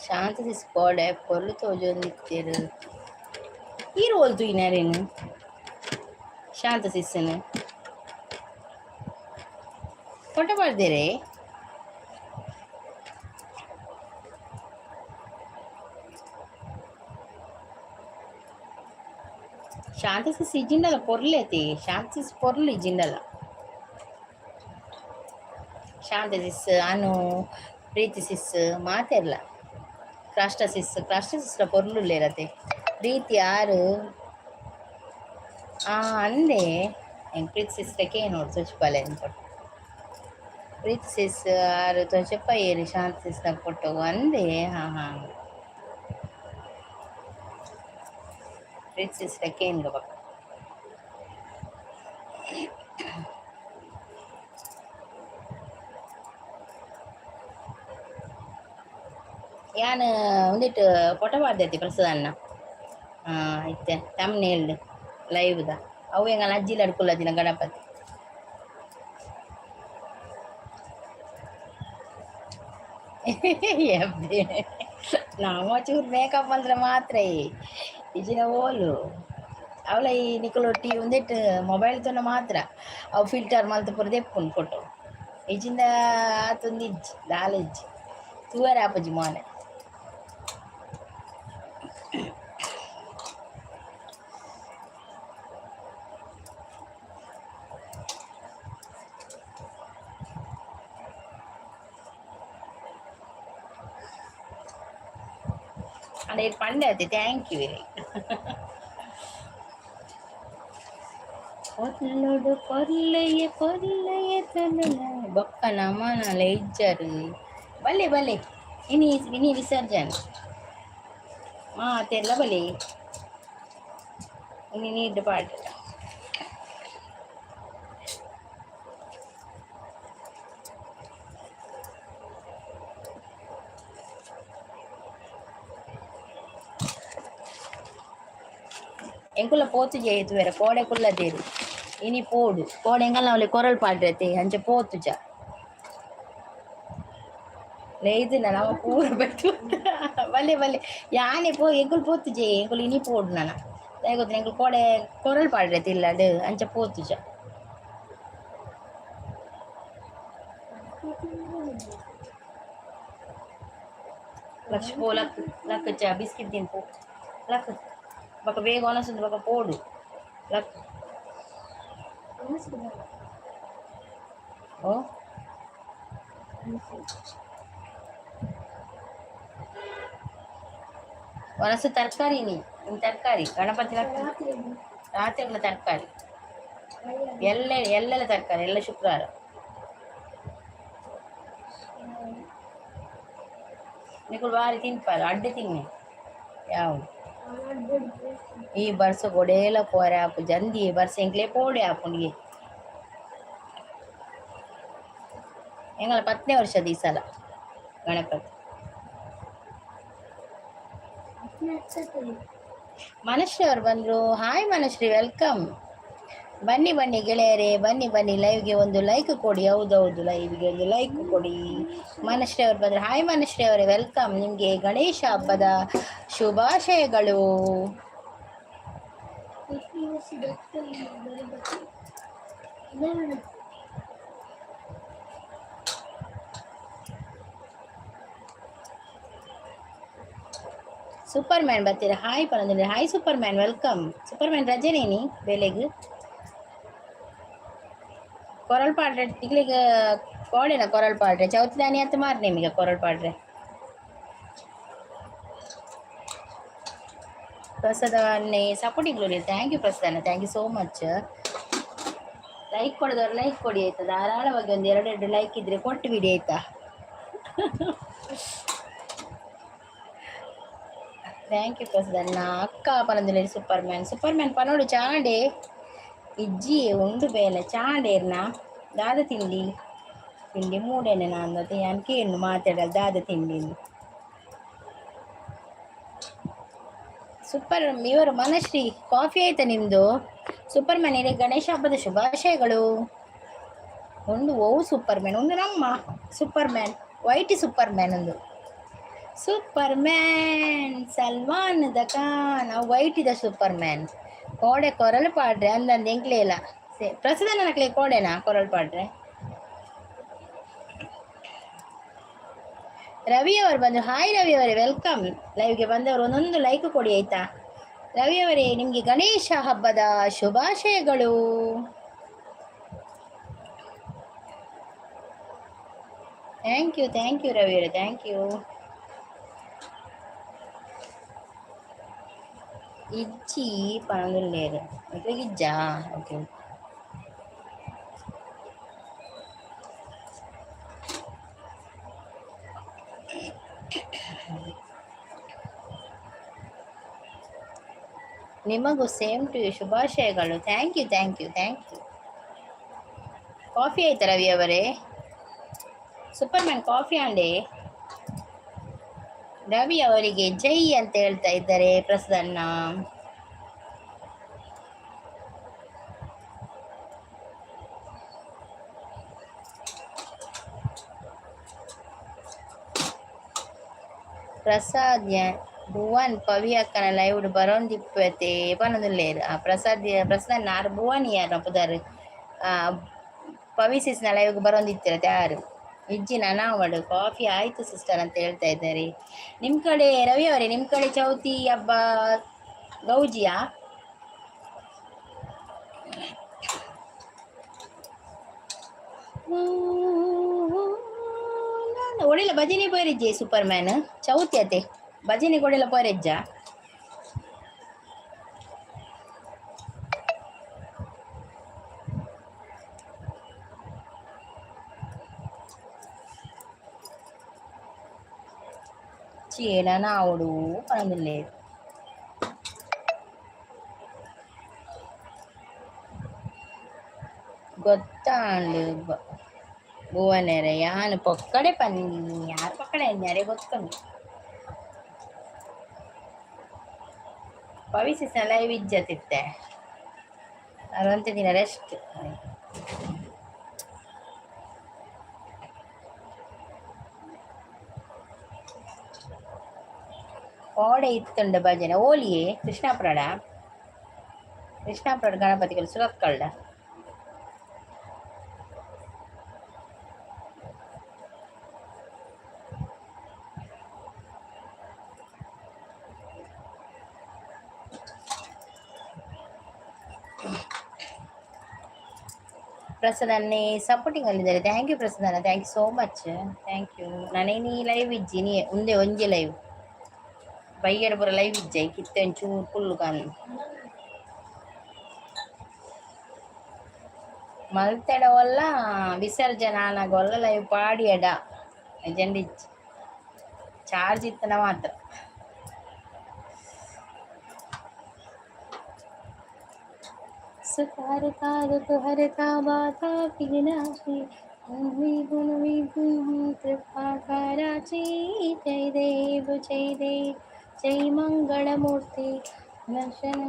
ಶಾಂತ ಕೋಡೆ ಪೊರ್ಲು ತೋಜೊಂದಿತ್ತೆರ್ ಈರ್ ಓಲ್ ತೂಯಿನರೇನು ಶಾಂತ ಸಿಸ್ಸನ್ ಫೋಟೋ ಪಾಡ್ದೇರೆ. ಶಾಂತ ಸಿಸ್ ಇಜ್ಜಿಂಡಲ ಪೊರ್ಲೆತಿ ಶಾಂತ ಸಿಸ್ ಪೊರ್ಲು ಇಜ್ಜಿಂಡಲ ಶಾಂತ ಸಿಸ್ ಅನು ಪ್ರೀತಿ ಸಿಸ್ ಮಾತೆರ್ಲ ಕ್ರಾಸ್ಟ ಸಿಸ್ ಕ್ರಾಸ್ಟ ಸಿಸ್ಲ ಪೊರ್ಲುಲ್ಲೇರತೆ ಪ್ರೀತಿ ಆರು ಆ ಅಂದೆ ಎಂಕ್ ಪ್ರೀತಿ ಸಿಸ್ಟಕ್ಕೆ ನೋಡು ತೋಚಿಪಾಲೆ ಅಂತ ಪ್ರೀತಿ ಸಿಸ್ ಆರು ತೋಚಪ್ಪ ಏರಿ ಶಾಂತ ಸಿಸ್ನ ಫೋಟೋ ಅಂದೆ. ಹಾಂ ಹಾಂ ಪ್ರೀತಿ ಸಿಸ್ಟಕ್ಕೆ ಏನ್ಗ ಬಕ್ಕ ಯಾನ್ ಒಂದಿಟ್ಟು ಫೋಟೋ ಪಾಡ್ದೈತಿ ಪ್ರಸಾದಣ್ಣ ಇತ್ತೆ ತಮ್ನೇಲ್ ಲೈವ್ದ ಅವು ಎಂಗಲ ಅಜ್ಜಿಲ ಅಡ್ಕುಲ್ಲದಿನ ಗಣಪತಿ. ನಾವು ಚೂರು ಮೇಕಪ್ ಅಂದ್ರೆ ಮಾತ್ರ ಇಜಿನ ಓಲು ಅವಳ ಈ ನಿಕುಲು ಟಿ ಒಂದಿಟ್ಟು ಮೊಬೈಲ್ ತೋನ ಮಾತ್ರ ಅವು ಫಿಲ್ಟರ್ ಮಲ್ತ್ ಪೂರ ದೆಪ್ಪುಂಡು ಫೋಟೋ ಇಜಿಂದ ಆತೊಂದು ಇಜ್ಜಿ ದಾಲ ಇಜ್ಜಿ ತೂವರೆ ಆಪುಜಿ ಮೋನೆ. ಅಂಡ ಇದು ಪಂಡೆ ಆಯ್ತು thank you very ಪೊರ್ಲುಡು ಪೊರ್ಲೆಯೆ ಪೊರ್ಲೆಯೆ ತನುಲ ಬೊಕ್ಕ ನಮನಲ ಇಜ್ಜರು ಬಲ್ಲೆ ಬಲ್ಲೆ ಇನಿ ಇನಿ ವಿಸರ್ಜನೆ ಮಾತೆಲ್ಲ ಬಲೆ ಇನಿ ನೀರು ಪಾಡ್ರ. ಎಂಕುಲ ಪೋತು ಜೇತು ಬೇರೆ ಕೋಡೆ ಕುಲ್ಲದೇರು ಇನಿ ಪೋಡು ಕೋಡೆ ಎಂಕಲ್ನ ಅವಳಿ ಕೊರಲ್ ಪಾಡ್ರತೆ ಅಂಚ ಪೋತುಜ ಲೇದು ನಮ್ಮ ಪೂರ ಬತ್ತು ಬಲ್ಲೆ ಬಲ್ಲೆ ಯಾನೆ ಪೋ ಎಂಕುಲು ಪೋತುಜೆ ಎಂಕುಲು ಇನಿ ಪೋಡು ನನ ಗೊತ್ತ ಎಂಕುಲು ಕೋಡೆ ಕೊರಲ್ ಪಾಡ್ರತೆ ಇಲ್ಲಡ್ ಅಂಚ ಪೋತುಜ. ಲಕ್ಷ ಪೋ ಲಕ್ ಲಕ್ ಚ ಬಿಸ್ಕಿಟ್ ತಿನ್ ಪೋ ಲಕ್ ಬೊಕ ಬೇಗ ಒನಸುಂದು ಬೊಕ ಪೋಡು ಲಕ್. ಓ ಒನಸು ತರಕಾರಿ ನೀ ಇನ್ ತರಕಾರಿ ಗಣಪತಿ ರಾತ್ರಿ ತರಕಾರಿ ಎಲ್ಲ ಎಲ್ಲೆಲ್ಲ ತರಕಾರಿ ಎಲ್ಲ ಶುಕ್ರವಾರ ನಿಕುಲು ಬಾರಿ ತಿನ್ಪಾರ ಅಡ್ಡೆ ತಿನ್ನೆ ಯಾವ. ಈ ಬರ್ಸ ಗೊಡೇಲ ಪೋರೆ ಆಪು ಜಂದಿ ಬರ್ಸ ಎಂಕ್ಲೆ ಪೋಡೆ ಆಪುಂಡಿಗೆ. ಎಂಗಳ 10ನೇ ವರ್ಷದ ಈ ಸಲ ಗಣಪತಿ. ಮನಶ್ರೀ ಅವರು ಬಂದರು. Hi Manashree, welcome. ಬನ್ನಿ ಬನ್ನಿ ಗೆಳೆಯರೇ, ಬನ್ನಿ ಬನ್ನಿ. ಲೈವ್ಗೆ ಒಂದು ಲೈಕ್ ಕೊಡಿ. ಹೌದೌದು, ಲೈವ್ಗೆ ಒಂದು ಲೈಕ್ ಕೊಡಿ. ಮನಶ್ರೀ ಅವರು ಬಂದರು. ಹಾಯ್ ಮನಶ್ರೀ ಅವರೇ, welcome. ನಿಮಗೆ ಗಣೇಶ ಹಬ್ಬದ ಶುಭಾಶಯಗಳು. ಸೂಪರ್ ಮ್ಯಾನ್ ಬರ್ತೀರಾ? ಹಾಯ್ ಪರಂದ್ರೆ. Hi super man, welcome. Super man ರಜನೇನಿ ಬೆಲೆಗ್ ಕೊರಲ್ ಪಾಡ್ರೆ ತಿಂಗ್ಳಿಗೆ ಕೋಡೆನ ಕೊರಲ್ ಪಾಡ್ರೆ ಚೌತಿ ದಾನಿ ಅಂತ ಮಾರ್ ನಿಮಗೆ ಕೊರಲ್ ಪಾಡ್ರೆ. ಪ್ರಸಾದನ್ನೇ ಸಪೋರ್ಟಿಂಗ್ thank you ಪ್ರಸಾದನ, thank you so much. Like ಕೊಡೋದವ್ರು ಲೈಕ್ ಕೊಡಿ ಆಯ್ತಾ? ಧಾರಾಳವಾಗಿ ಒಂದು ಎರಡೆರಡು ಲೈಕ್ ಇದ್ರೆ ಕೊಟ್ಟು ಬಿಡಿ ಆಯ್ತಾ? Thank you ಪ್ರಸಾದಣ್ಣ. ಅಕ್ಕ ಪನಂದಿಲ್ಲ. ಸೂಪರ್ ಮ್ಯಾನ್, ಸೂಪರ್ ಮ್ಯಾನ್ ಪನೋಡು ಚಾಂಡೆ ಇಜ್ಜಿ ಉಂಡು ಬೇಲೆ ಚಾಂಡೇರ್ನ ದಾದ ತಿಂಡಿ ತಿಂಡಿ ಮೂಡೆನೆ ನಾನು ಯಾನ್ ಕೇನು ಮಾತಾಡಲ್ಲ ದಾದ ತಿಂಡಿ. ಸೂಪರ್ ಇವರು ಮನಶ್ರೀ, ಕಾಫಿ ಆಯ್ತಾ ನಿಮ್ಮದು? ಸೂಪರ್ ಮ್ಯಾನ್ ಇದೆ. ಗಣೇಶ ಹಬ್ಬದ ಶುಭಾಶಯಗಳು. ಒಂದು ಓ ಸೂಪರ್ ಮ್ಯಾನ್, ಒಂದು ನಮ್ಮ super man, white super man, ಒಂದು super man Salman the Khan white ಇದ ಸೂಪರ್ ಮ್ಯಾನ್. ಕೋಡೆ ಕೊರಲು ಪಾಡ್ರೆ ಅಂದಂದು ಎಂಕ್ಲೇ ಇಲ್ಲ ಪ್ರಸಾದ ನಕ್ಲೆ ಕೋಡೆನಾ ಕೊರಲು ಪಾಡ್ರೆ. ರವಿ ಅವರು ಬಂದರು. ಹಾಯ್ ರವಿ ಅವರೇ, welcome. ಲೈವ್ಗೆ ಬಂದವರು ಒಂದೊಂದು ಲೈಕ್ ಕೊಡಿ ಆಯ್ತಾ? ರವಿ ಅವರೇ, ನಿಮಗೆ ಗಣೇಶ ಹಬ್ಬದ ಶುಭಾಶಯಗಳು. Thank you, thank you Ravi ಅವರೇ, thank you. ಇಜ್ಜಿ ಪನೊಂದುಲ್ಲೇರು ಇಜ್ಜಾ? ಓಕೆ. ನಿಮಗೂ ಸೇಮ್ ಟು you ಶುಭಾಶಯಗಳು. Thank you, thank you, thank you. Coffee ಆಯ್ತಾ ರವಿ ಅವರೇ? ಸೂಪರ್ ಮ್ಯಾನ್ ಕಾಫಿ ಆಂಡೆ. ರವಿ ಅವರಿಗೆ ಜೈ ಅಂತ ಹೇಳ್ತಾ ಇದ್ದಾರೆ ಪ್ರಸನ್ನ. ಪ್ರಸಾದ್ ಭುವನ್ ಪವಿ ಅಕ್ಕನ ಲೈವ್ ಬರೋಂದಿಪ್ಪತೆ ಪನೊಂದುಲ್ಲೇರು. ಆ ಪ್ರಸಾದ್ ಪ್ರಸಾದ್ ನಾರ್ ಭುವನ್ ಯಾರು ಪುದರ್ ಪವಿ ಸಿಸ್ನ ಲೈವ್ಗೆ ಬರೋಂದಿತ್ತಿರತ್ತೆ ಯಾರು ಇಜ್ಜಿ ನಾನಾವಡು. ಕಾಫಿ ಆಯಿತು ಸಿಸ್ಟರ್ ಅಂತ ಹೇಳ್ತಾ ಇದ್ದಾರೆ. ನಿಮ್ಮ ಕಡೆ ರವಿ ಅವರೇ, ನಿಮ್ಮ ಕಡೆ ಚೌತಿ ಹಬ್ಬ ಗೌಜಿಯಾ? ಒಡೆಲ್ಲ ಭಜನೆ ಪೋರಿಜ್ಜೆ ಸೂಪರ್ ಮ್ಯಾನ್? ಚೌತಿ ಅತೆ ಭಜನೆ ಕೊಡೆಲ್ಲ ಪೋರೆಜ್ಜ? ಚೀಲನಾವುಡು ಪಣದಿಲ್ಲೇರು. ಗೊತ್ತಾಂಡು ಭುವನೆರೆ ಯಾನ್ ಪೊಕ್ಕಡೆ ಪನ್ನಿ ಯಾರು ಪಕ್ಕಡೆ ಯಾರೇ ಗೊತ್ತುಂಡು. ಪವಿಸಿಸ್ನ ಲೈವ್ ಇಜ್ಜತಿತ್ತೆ ಅರವಂತೆ ದಿನ ರೆಸ್ಟ್. ಕೋಡೆ ಇತ್ತುಂಡ ಭಜನೆ ಓಲಿಯೇ ಕೃಷ್ಣಾಪುರಡ ಕೃಷ್ಣಾಪುರ ಗಣಪತಿಗಳು ಸುರತ್ಕಲ್ಡ. ಪ್ರಸನ್ನನ್ನೇ ಸಪೋರ್ಟಿಂಗ್ ಅಲ್ಲಿದ್ದಾರೆ. Thank you Prasanna, thank you so much, thank you. ನಾನೇನಿ live ಇಜ್ಜಿ ನೀ ಉಂದೆ ಒಂಜಿ ಲೈವ್ ಬೈಯಡ ಪೂರ ಲೈವ್ ಇಜ್ಜೆ ಕಿತ್ತೆ ಒಂಚೂರು ಕುಲ್ಲು ಕಾನ್ ಮಲ್ತೆಡ ವಲ್ಲ ವಿಸರ್ಜನ ಆನಗೊಲ್ಲ ಲೈವ್ ಪಾಡಿಯಡ ಇಜ್ಜಿ ಚಾರ್ಜ್ ಇತ್ತನ ಮಾತ್ರ. ಸುಖಹರ್ತಾ ದುಃಖಹರ್ತಾ ವಾತಾಪಿ ವಿನಾಶಿ ಗುಣ ಕೃಪಾಕರ ಜೈ ದೇವ ಜೈ ದೇವ್ ಜೈ ಮಂಗಳಮೂರ್ತಿ ದರ್ಶನ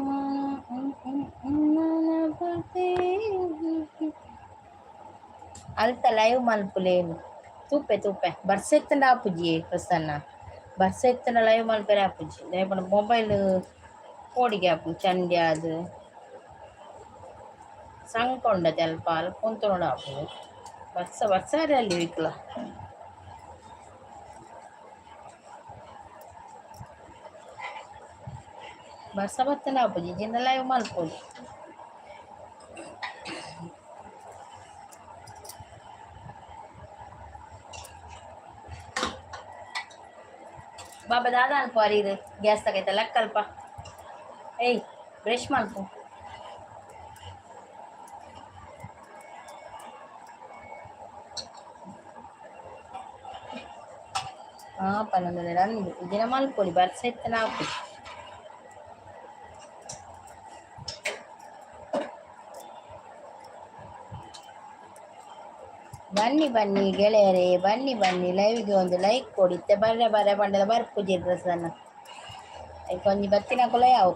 ಅಲ್ತ ಲೈವ್ ಮಲ್ಪುಲೇನು ತೂಪೆ ತೂಪೆ ಬರ್ಸೆತ್ತಂಡ ಆಪುಜಿ ಪ್ರಸನ್ನ. ಬರ್ಸೆತ್ತಂಡ ಲೈವ್ ಮಲ್ಪೆರೆ ಆಪುಜಿ. ದಾಯೆ ಮೊಬೈಲ್ ಪೋಡಿಗೆ ಆಪುಂಡು ಚಂಡಿ ಆದ್ ಸಂಕ ಅಲ್ಪ ಅಲ್ಪ ಉಂತೊನೊಡು ಆಪುಂಡು. ಬರ್ಸ ಬರ್ಸಾರೆ ಅಲ್ಲಿ ವಿಕ್ಲ ಬರ್ಸ ಬತ್ತಂಡ ಆಪುಜಿ, ಇಜ್ಜಿಂಡ ಲೈವ್ ಮಲ್ಪೊಲಿ. ಬಾಬಾ ದಾದ ಅಲ್ಪ ಇದು ಗ್ಯಾಸ್ ತಗೈತ ಲಕ್ಕಲ್ಪ. ಏಯ್, ಬ್ರಷ್ ಮಲ್ಪು. ಹಾಂ, ಪನ್ನೊಂದು ಅಂದು ದಿನ ಮಲ್ಪೊಲಿ, ಬರ್ಸ ಇತ್ತನ ಆಪುಜಿ. ಬನ್ನಿ ಬನ್ನಿ ಗೆಳೆಯರೇ, ಬನ್ನಿ ಬನ್ನಿ. ಲೈವ್ಗೆ ಒಂದು ಲೈಕ್ ಕೊಡಿ. ಇತ್ತೆ ಬರ್ರೆ ಬರ್ರೆ ಪಂಡಲ ಬರ್ಪುಜಿ ಪ್ರಸನ್ನ. ಒಂಜಿ ಬತ್ತಿನಕುಲ ಯಾವು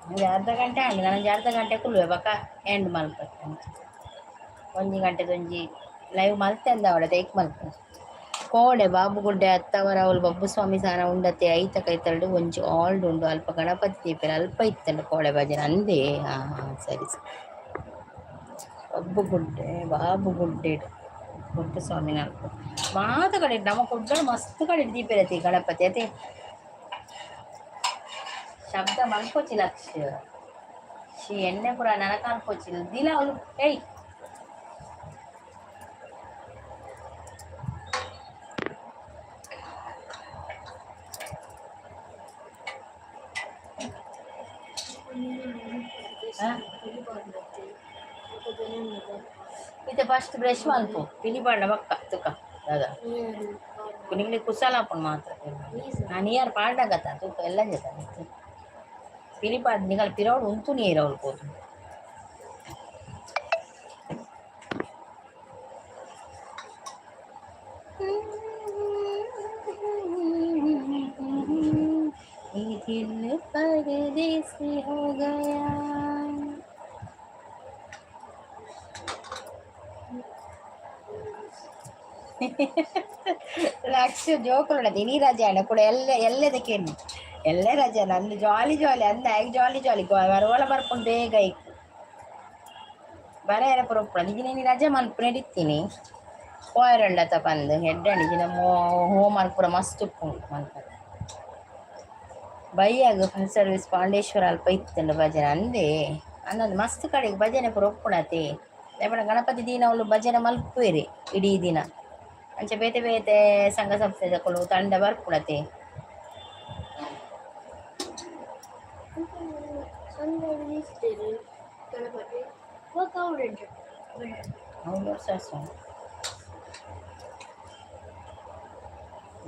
ಒಂಜಿ ಅರ್ಧ ಗಂಟೆ ಆಂಡ್. ನಾನೊಂಜಿ ಅರ್ಧ ಗಂಟೆ ಕುಲ್ಲುವೆ, ಬೊಕ ಎಂಡ್ ಮಲ್ಪ. ಒಂಜಿ ಗಂಟೆದೊಂಜಿ ಲೈವ್ ಮಲ್ತೆ ಅಂದ ತೇಕ್ ಮಲ್ಪು. ಕೋಡೆ ಬಾಬುಗುಡ್ಡೆ ಅತ್ತವರ ಅವ್ಲು ಬಬ್ಬುಸ್ವಾಮಿ ಸಾನ ಉಂಡತೆ ಐತ ಕೈತಲ್ಡ್ ಒಂಜಿ ಆಲ್ಡ್ ಉಂಡು. ಅಲ್ಪ ಗಣಪತಿ ದೀಪೆರ್ ಅಲ್ಪ ಇತ್ತಂಡ್ ಕೋಡೆ ಭಜನೆ ಅಂದೇ. ಹಾಂ ಹಾಂ, ಸರಿ ಸರಿ. ಬಬ್ಬುಗುಡ್ಡೆ ಬಾಬುಗುಡ್ಡೆ ಬಬ್ಬುಸ್ವಾಮಿನ ಅಲ್ಪ ಮಾತ ಕಡೆ ನಮ್ಮ ಕುಡ್ಲಡ್ ಮಸ್ತ್ ಕಡೆ ದೀಪೆರತಿ ಗಣಪತಿ ಅತೆ. ಶಬ್ದ ಮಲ್ಪೊಚಿ ಲಕ್ಷ she ಎಣ್ಣೆ ಪೂರ ನನಕ ಅನ್ಪೊಚಿ ದಿಲ ಅವ್ಲು. ಏಯ್, ಇತ್ತೆ ಫಸ್ಟ್ ಬ್ರಷ್ ಮಲ್ಪು. ಪಿಲಿ ಪಾಡ್ನ ಬಕ್ಕ ತುಕ ದಾದ ನಿಂಗ್ಲೆ ಕುಸಾಲ ಆಪುಂಡು ಮಾತ್ರ. ನೀರ್ ಪಾಡ್ನಗತ ತೂಕ ಎಲ್ಲ ಜತ ಪಿಲಿ ಪಾಡ್. ನಿಗಲ್ ಪಿರವುಡು ಉಂತು ನೀರು ಅವ್ಲು ಪೋತು. ये दिल परदेसी हो गया. ಲಕ್ಷ ಜೋಕುಲುಂಡ ಇನಿ ರಜೆ ಆಂಡ ಕೂಡ ಎಲ್ಲ ಎಲ್ಲದಕ್ಕೇನು ಎಲ್ಲ ರಜೆ. ನಂದು ಜಾಲಿ ಜಾಲಿ ಅಂದ ಆಗ ಜಾಲಿ ಜಾಲಿ ಬರೋಲ ಬರ್ಕೊಂಡು ಬೇಗ ಐಕ್ ಬರ ಪೂರ ಉಪ್ಪುಂಡು. ಇಜಿನ ಇನಿ ರಜೆ ಮಲ್ಪುನ ಇತ್ತೀನಿ ಪೋಯರಂಡತ ಪಂದ್ ಎಡ್ಡೆ. ಇಜಿನ ಹೋಮ್ ವರ್ಕ್ ಪೂರ ಮಸ್ತ್ ಉಪ್ಪುಂಡು ಮಲ್ಪರೆ. ಬಯ್ಯಾಗ ಫಸ್ಟ್ ಸರ್ವಿಸ್ ಪಾಂಡೇಶ್ವರ ಅಲ್ಪ ಇತ್ತುಂಡು ಭಜನೆ ಅಂದೇ. ಅಂದೊಂದು ಮಸ್ತ್ ಕಡೆಗೆ ಭಜನೆ ಪೂರ ಉಪ್ಪುಂಡತೆ. ದಾಯೆ ಗಣಪತಿ ದಿನ ಅವ್ಲು ಭಜನೆ ಮಲ್ಪುವೆರ್ ಇಡೀ ದಿನ. ಅಂಚ ಬೇತೆ ಬೇತೆ ಸಂಘ ಸಂಸ್ಥೆದಕುಲು ತಂಡ ಬರ್ಪುಂಡತೆ. ಗಣಪತಿ ಬೊಕ ಅವ್ಲು ವರ್ಷ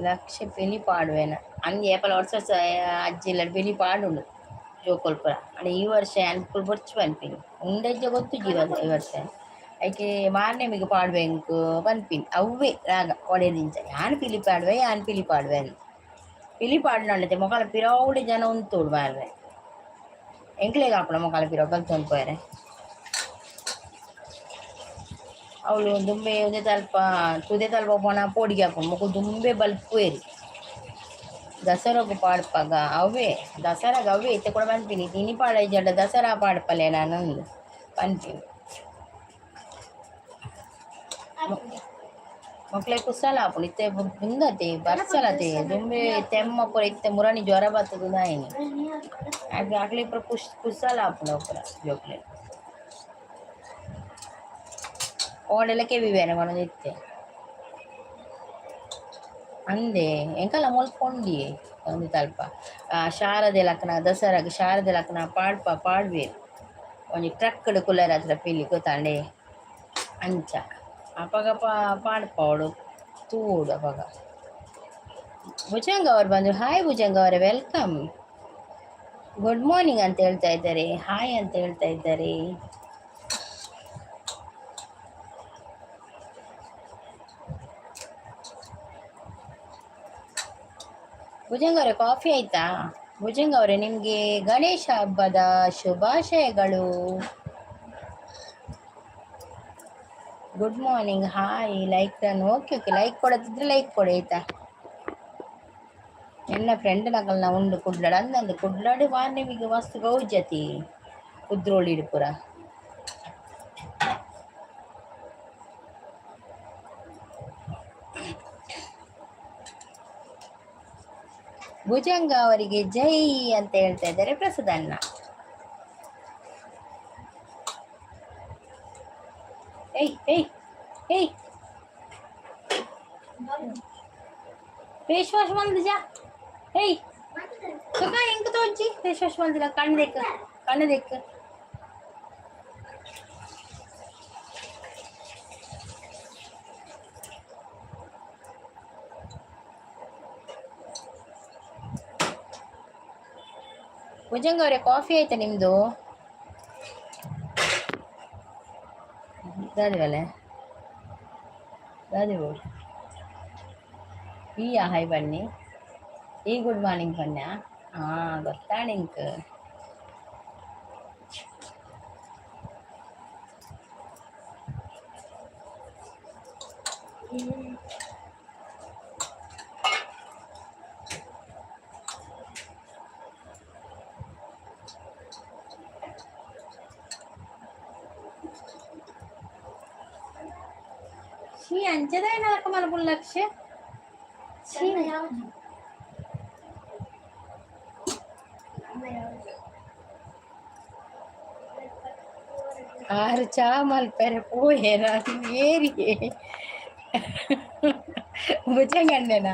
ಲಕ್ಷ ಪಿಲಿ ಪಾಡುವೆನ ಅಂದ್ ಏಪಲ ವರ್ಷ ವರ್ಷ ಅಜ್ಜಿ ಪಿಲಿ ಪಾಡುಂಡು ಜೋಕುಲು ಪೂರ. ಅಂಡ ಈ ವರ್ಷ ಅನ್ಕುಲು ಬೊರ್ಚು ಪನ್ಪಿನಿ ಉಂಡೆಜ್ಜ ಗೊತ್ತುಜ್ಜಿ ಈ ವರ್ಷ. ಐಕೆ ಮಾರ್ನೆಮಿಗ್ ಪಾಡುವೆ ಎಂಕ್ ಪನ್ಪಿನಿ. ಅವ್ವೇ ರಾಗ ಒಡೆದಿಂಚ ಯಾನ್ ಪಿಲಿ ಪಾಡುವೆ, ಯಾನ್ ಪಿಲಿ ಪಾಡುವೆ ಅಂದ್. ಪಿಲಿ ಪಾಡುನಂಡತೆ ಮೊಕಲ ಪಿರವುಡೆ ಜನ ಉಂತೋಡು ಮಾರ್ರೆ. ಎಂಕ್ಲೆಗ್ ಆಪುಂಡ ಮೊಕಲ ಪಿರವು ಬಲ್ತೊಂದು ಪೋಯೆರೆ? ಅವ್ಲು ದುಂಬೆ ಒಂಜೆ ತಲ್ಪ ತುದೆ ತಲ್ಪ ಪೋನ ಪೋಡಿಗೆ ಆಪುಂಡು. ಮೊಕುಲು ದುಂಬೆ ಬಲ್ಪುವೆರ್ ದಸರಾಗ್ ಪಾಡ್ಪಾಗ. ಅವ್ವೇ ದಸರಾಗ್ ಅವ್ವೇ ಇತ್ತೆ ಕೂಡ ಪನ್ಪಿನಿ, ಇನಿ ಪಾಡೈಜಂಡ ದಸರಾ ಪಾಡ್ಪಲೆ ನಾನಂದ್ ಪನ್ಪಿನಿ. ಮೊಕ್ಲೆ ಕುಸಾಲ ಆಪುಂಡು ಇತ್ತೆ ಉಂದತೆ ಬರ್ಸಲತೆ ದುಂಬೆ ತೆಮ್ಮ ಪೂರ ಇತ್ತೆ ಮುರಣಿ ಜ್ವರ ಬತ್ತುದು ದಾಯಿನಿ. ಅಕ್ಲೆ ಪೂರ ಕುಸಾಲ ಆಪುಂಡು ಅವು ಪೂರ ಜೋಕ್ಲೆಗ್. ಓಡೆಲ ಕೆಬಿ ಬೇನೆ ಪನೊಂದಿತ್ತೆ ಅಂದೆ. ಎಂಕಲ ಮುಲ್ಪ ಉಂಡಿಯೆ ಒಂಜಿ ತಲ್ಪ ಶಾರದೆ ಲಕ್ನ ದಸರಾಗ್ ಶಾರದೆ ಲಕ್ನ ಪಾಡ್ಪ ಪಾಡ್ವೆರ್. ಒಂಜಿ ಟ್ರಕ್ ಡ್ ಕುಲ್ಲೆರೆ ಹತ್ರ ಪಿಲಿ ಗೊತ್ತಾಂಡೆ ಅಂಚ ಅಪಗ ಪಾಡ್ಪಾವೊಡು ತೂವೊಡು ಅಪಗ. ಭುಜಂಗ ಅವರು ಬಂದರು. ಹಾಯ್ ಭುಜಂಗ ಅವರೇ, welcome. Good morning ಅಂತ ಹೇಳ್ತಾ ಇದ್ದಾರೆ, ಹಾಯ್ ಅಂತ ಹೇಳ್ತಾ ಇದ್ದಾರೆ. ಭುಜಂಗ ಅವರೇ, ಕಾಫಿ ಆಯ್ತಾ? ಭುಜಂಗ ಅವರೇ, ನಿಮಗೆ ಗಣೇಶ ಹಬ್ಬದ ಶುಭಾಶಯಗಳು. Good morning, hi, like done. Okay okay, like ಕೊಡದಿದ್ರೆ like ಕೊಡಿ ಆಯ್ತಾ? ಎನ್ನ ಫ್ರೆಂಡ್ ನಕಲ್ನ ಉಂಡು ಕುಡ್ಲಡು ಅಂದಂದು ಕುಡ್ಲಡು ವಾರ್ನಿಮಿಗೆ ಮಸ್ತ್ ಗೌಜತಿ ಕುದ್ರೋಳಿಡ್ ಪೂರ. ಭುಜಂಗ ಅವರಿಗೆ ಜೈ ಅಂತ ಹೇಳ್ತಾ ಇದ್ದಾರೆ ಪ್ರಸಾದಣ್ಣ. ಏಯ್ ಏಯ್ ಏಯ್, ಫೇಸ್ ವಾಶ್ ಮಲ್ದಿಜಾ? ಏಯ್ ಸುಖ ಎಂಕ್ ತೋಜಿ ಫೇಸ್ ವಾಶ್ ಮಲ್ದಿಲ್ಲ. ಕಣ್ಣು ದೆಕ್, ಕಣ್ಣು ದೆಕ್. ಭುಜಂಗ ಅವರೇ, ಕಾಫಿ ಆಯ್ತಾ ನಿಮ್ದು? ದಾದಿವಲೆ ದಾದಿ ಬೋಡು ಈ ಹಾಯ್ ಬನ್ನಿ. ಈ ಗುಡ್ ಮಾರ್ನಿಂಗ್ ಬನ್ನಿ. ಹಾಂ, ಗೊತ್ತಾಣ ಇಂಕ್. She ಅಂಚದ ಮಲ್ಪುನ ಲಕ್ಷ್ಯ ಛೀ. ಆರು ಚಾ ಮಲ್ಪೆರೆ ಪೋಯೆರ ಏರಿಯೆ ಭುಜಗಣ್ಣನ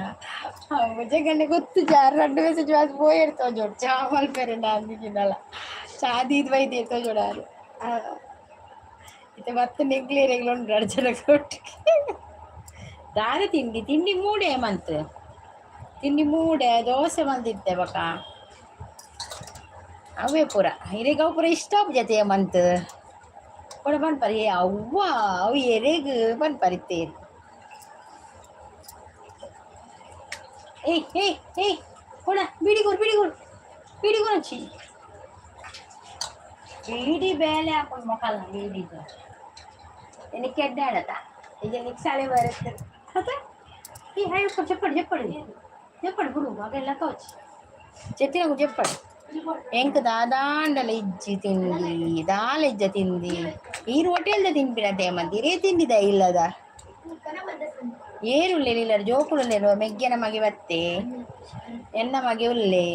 ಭುಜಗಣ್ಣೆ ಗೊತ್ತು ಜಾರ್ రెండు ಮೆಸೇಜ್ ವಾಸ್ ಪೋಯೆರ್ ತೋಜೋಡು ಚಾ ಮಲ್ಪೆರೆ ಅಂದಿಗಿನಲ್ಲ ಚಾ ದೀದ್ ಬೈದೇರ್ ತೋಜೋಡಾರು. ಇತ್ತೆ ಬತ್ತು ನಿಗ್ಲೇರೆಗ್ಲ ಉಂಡು ಅರ್ಜನ ಕೊಟ್ಟಿಗೆ. ದಾದ ತಿಂಡಿ? ತಿಂಡಿ ಮೂಡೆ ಮಂತ್, ತಿಂಡಿ ಮೂಡೆ ದೋಸೆ ಬಂದಿತ್ತೆ ಬಕ ಅವೇ ಪೂರ ಇರೆಗ್ ಅವು ಪೂರ ಇಷ್ಟ ಜೊತೆ ಮಂತ್ ಕೊಡ ಪನ್ಪರ್. ಏ ಅವ್ವ, ಅವು ಎರೆಗ್ ಪನ್ಪರ್ ಇತ್ತೇರು. ಏಯ್ ಏಯ್ ಏಯ್, ಕೊಡ ಬೀಡಿ ಕೊಡು, ಬೀಡಿ ಕೊಡು, ಬೀಡಿ ಕೊಡಚ್ಚಿ. ಬೀಡಿ ಬೇಲೆ ಹಾಕೊಂಡು ಮೊಕಲ್ಲ ಬೀಡಿದು എനിക്ക് ಎಡ್ಡೆ ಈಗ ನಿಕ್ಸಾಲೆ ಬರುತ್ತೆ ಅದ. ಈ ಹಾಯ್ చెప్పండి చెప్పండి చెప్పండి గురు మగ కావచ్చు చెప్పిన చెప్పండి. ಎಂಕ್ ದಾದಾಂಡಲ ಇಜ್ಜಿ ತಿಂಡಿ, ದಾಲ ಇಜ್ಜ ತಿಂದಿ. ಈ ಹೋಟೆಲ್ದ ತಿನ್ಪಿನತೆ ಮಂದಿ ಇರೇ ತಿಂಡಿದ ಇಲ್ಲದ ಏರುಲ್ಲೆ ಇಲ್ಲ ಜೋಕುಳುಲ್ಲೇರು ಮೆಗ್ಗೆನ ಮಗೆ ಬತ್ತೆ ಎನ್ನ ಮಗೆ ಉಲ್ಲೆ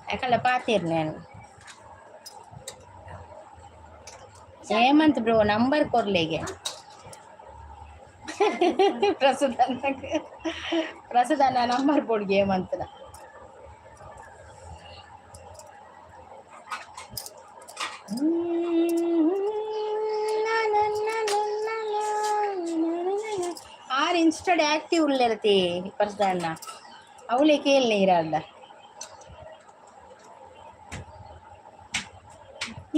ಯಾಕಲ್ಲ ಪಾತೇರ್ ನಾನು. ಹೇಮಂತ್ ಬ್ರೋ, ನಂಬರ್ ಕೊರ್ಲೆಗೆ ಪ್ರಸುದನ್ನ, ಪ್ರಸುದನ್ನ ನಂಬರ್ ಕೊಡ್ಗೆ ಹೇಮಂತ್ನ. ಆರ್ ಇನ್ಸ್ಟಾಡ್ ಆಕ್ಟಿವ್ ಉಳ್ಳಿರತಿ ಪ್ರಸುದಣ್ಣ, ಅವಳೇ ಕೇಳನೆ ಇರಲ್ಲ.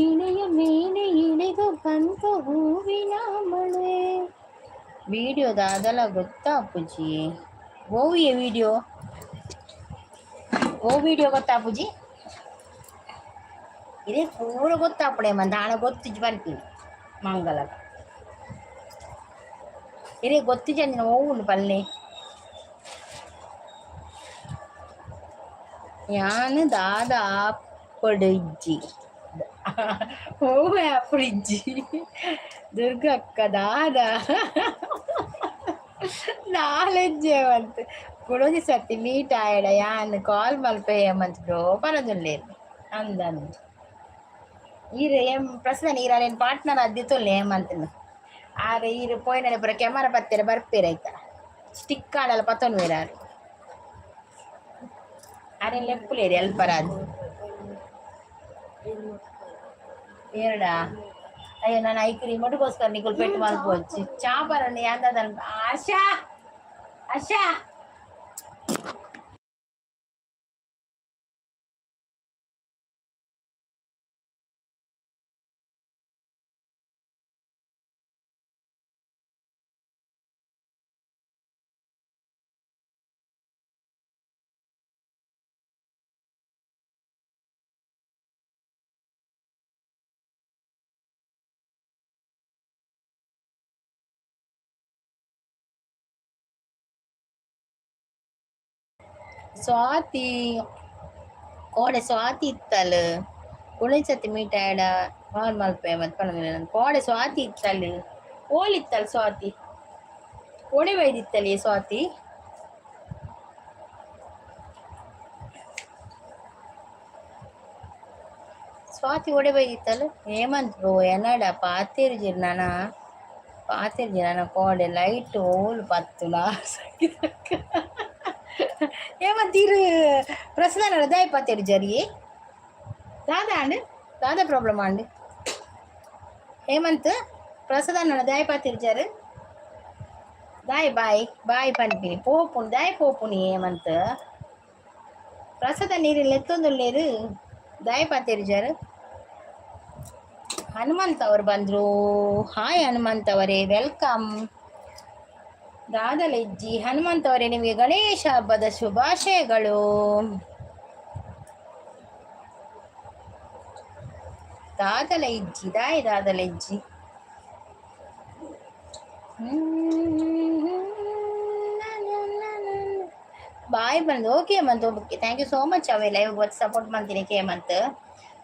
ಇಣೆಯ ಮೇಲೆ ಇಳಿದು ಬಂತು ಹೂವಿನ ಮಳೆ. ವಿಡಿಯೋ ದಾದಲ ಗೊತ್ತಾ ಅಪ್ಪುಜಿ? ಓವಿಯ ವಿಡಿಯೋ, ಓ ವಿಡಿಯೋ ಗೊತ್ತಾ ಅಪ್ಪುಜಿ? ಇದೇ ಪೂರ ಗೊತ್ತಾಪಡೆ ಮಂದ ಹಾಣ ಗೊತ್ತಿಜ್ಜಿ ಪನ್ಪಿನಿ ಮಂಗಲಗ. ಇದೇ ಗೊತ್ತಿಜ್ಜಂದಿನ ಓವುಂಡು ಪಲ್ಲೆ. ಯಾನ್ ದಾದ ಆಪಡಿಜ್ಜಿ, ಓ ಆಪಡಿಜ್ಜಿ ದುರ್ಗಕ್ಕ ದಾದ ನಾಲೆಜ್ಜೆ ಮಂತ್ ಕುಡೊಂಜಿ ಸರ್ತಿ ಮೀಟ್ ಆಯಡ ಯಾನ್ ಕಾಲ್ ಮಲ್ಪೆ ಮಂತ್ ಬ್ರೋ ಪನೊಂದುಲ್ಲೆರ್ ಅಂದಂದು. ಈರ್ ಏಂ ಪ್ರಸನ್ನ, ಈರ್ ಅರೆನ್ ಪಾರ್ಟ್ನರ್ ಅದ್ದಿತ್ತುಲ್ಲೆ ಹೇಮಂತ್ನ. ಆರ್ ಈರ್ ಪೋಯಿನಡೆ ಪೂರ ಕೆಮರಾ ಪತ್ತೆರೆ ಬರ್ಪೇರ್ ಐತ ಸ್ಟಿಕ್ ಆಡಲ ಪತ್ತೊನುವೆರ್ ಆರ್. ಅರೆನ್ ಲೆಪ್ಪುಲೇರ್ ಎಲ್ಪರ್ ಆದ್ ಏರಡ. ಅಯ್ಯೋ, ನಾನು ಐಕ್ ರಿಮೋಟ್ಗೋಸ್ಕರ ನಿಕುಲು ಪೆಟ್ಟು ಮಲ್ಪೊಚ್ಚಿ ಚಾಪರನ್ನು ಯಾಂದಾದ. ಆಶಾ ಆಶಾ. ಸ್ವಾತಿ ಕೋಡೆ ಸ್ವಾತಿ ಇತ್ತಲ್. ಕುಣಿಸತಿ ಮೀಟ್ ಆಯಡ ಕಾಲ್ ಮಲ್ಪೆ ಮತ್ತೆ ಪನೊಂದುಲ್ಲೆ. ಕೋಡೆ ಸ್ವಾತಿ ಇತ್ತಲ್, ಓಲಿತ್ತಲ್ ಸ್ವಾತಿ? ಓಡೆ ಬೈದಿತ್ತಲ್ ಸ್ವಾತಿ? ಸ್ವಾತಿ ಓಡೆ ಬೈದಿತ್ತಲ್? ಹೇಮಂತ್ ಬ್ರೋ, ಎನ್ನಡ ಪಾತೆರ್ಜಿರ್ ನನ, ಪಾತೆರ್ಜಿ ನನ. ಕೋಡೆ ಲೈಟ್ ಓಲು ಪತ್ತುನ? ಹೇಮಂತ್, ಇರು ಪ್ರಸನ್ನ ದಾಯ ಪಾತೆರ್ಜರಿ? ದಾದ ಆಂಡ್? ದಾದ ಪ್ರಾಬ್ಲಮ್ ಆಂಡ್? ಹೇಮಂತ್, ಪ್ರಸಾದ ದಾಯ ಪಾತೆರ್ಜಾರು? ದಾಯ್ ಬಾಯ್ ಬಾಯ್ ಪನ್ಪಿನಿ? ಪೋಪುಣಿ, ದಾಯ್ ಪೋಪುಣಿ? ಹೇಮಂತ್, ಪ್ರಸಾದ ನೀರು ಲೆತ್ತೊಂದುಲ್ಲೇರು, ದಾಯ್ ಪಾತೆರ್ಜಾರು? ಹನುಮಂತ್ ಅವರು ಬಂದರು. ಹಾಯ್ ಹನುಮಂತ್ ಅವರೇ, welcome. ದಾದಲೆಜ್ಜಿ ಹನುಮಂತ್ ಅವರೇ, ನಿಮಗೆ ಗಣೇಶ ಹಬ್ಬದ ಶುಭಾಶಯಗಳು. ದಾದಲ ಇಜ್ಜಿ, ದಾಯ್ ದಾದಲೆಜ್ಜಿ? ಬಾಯ್ ಬಂದು. Okay Hemant, okay, thank you so much. ಅವೇ ಲೈವ್ ಗೊತ್ತು ಸಪೋರ್ಟ್ ಮಾಡ್ತೀನಿ. ಹೇಮಂತ್,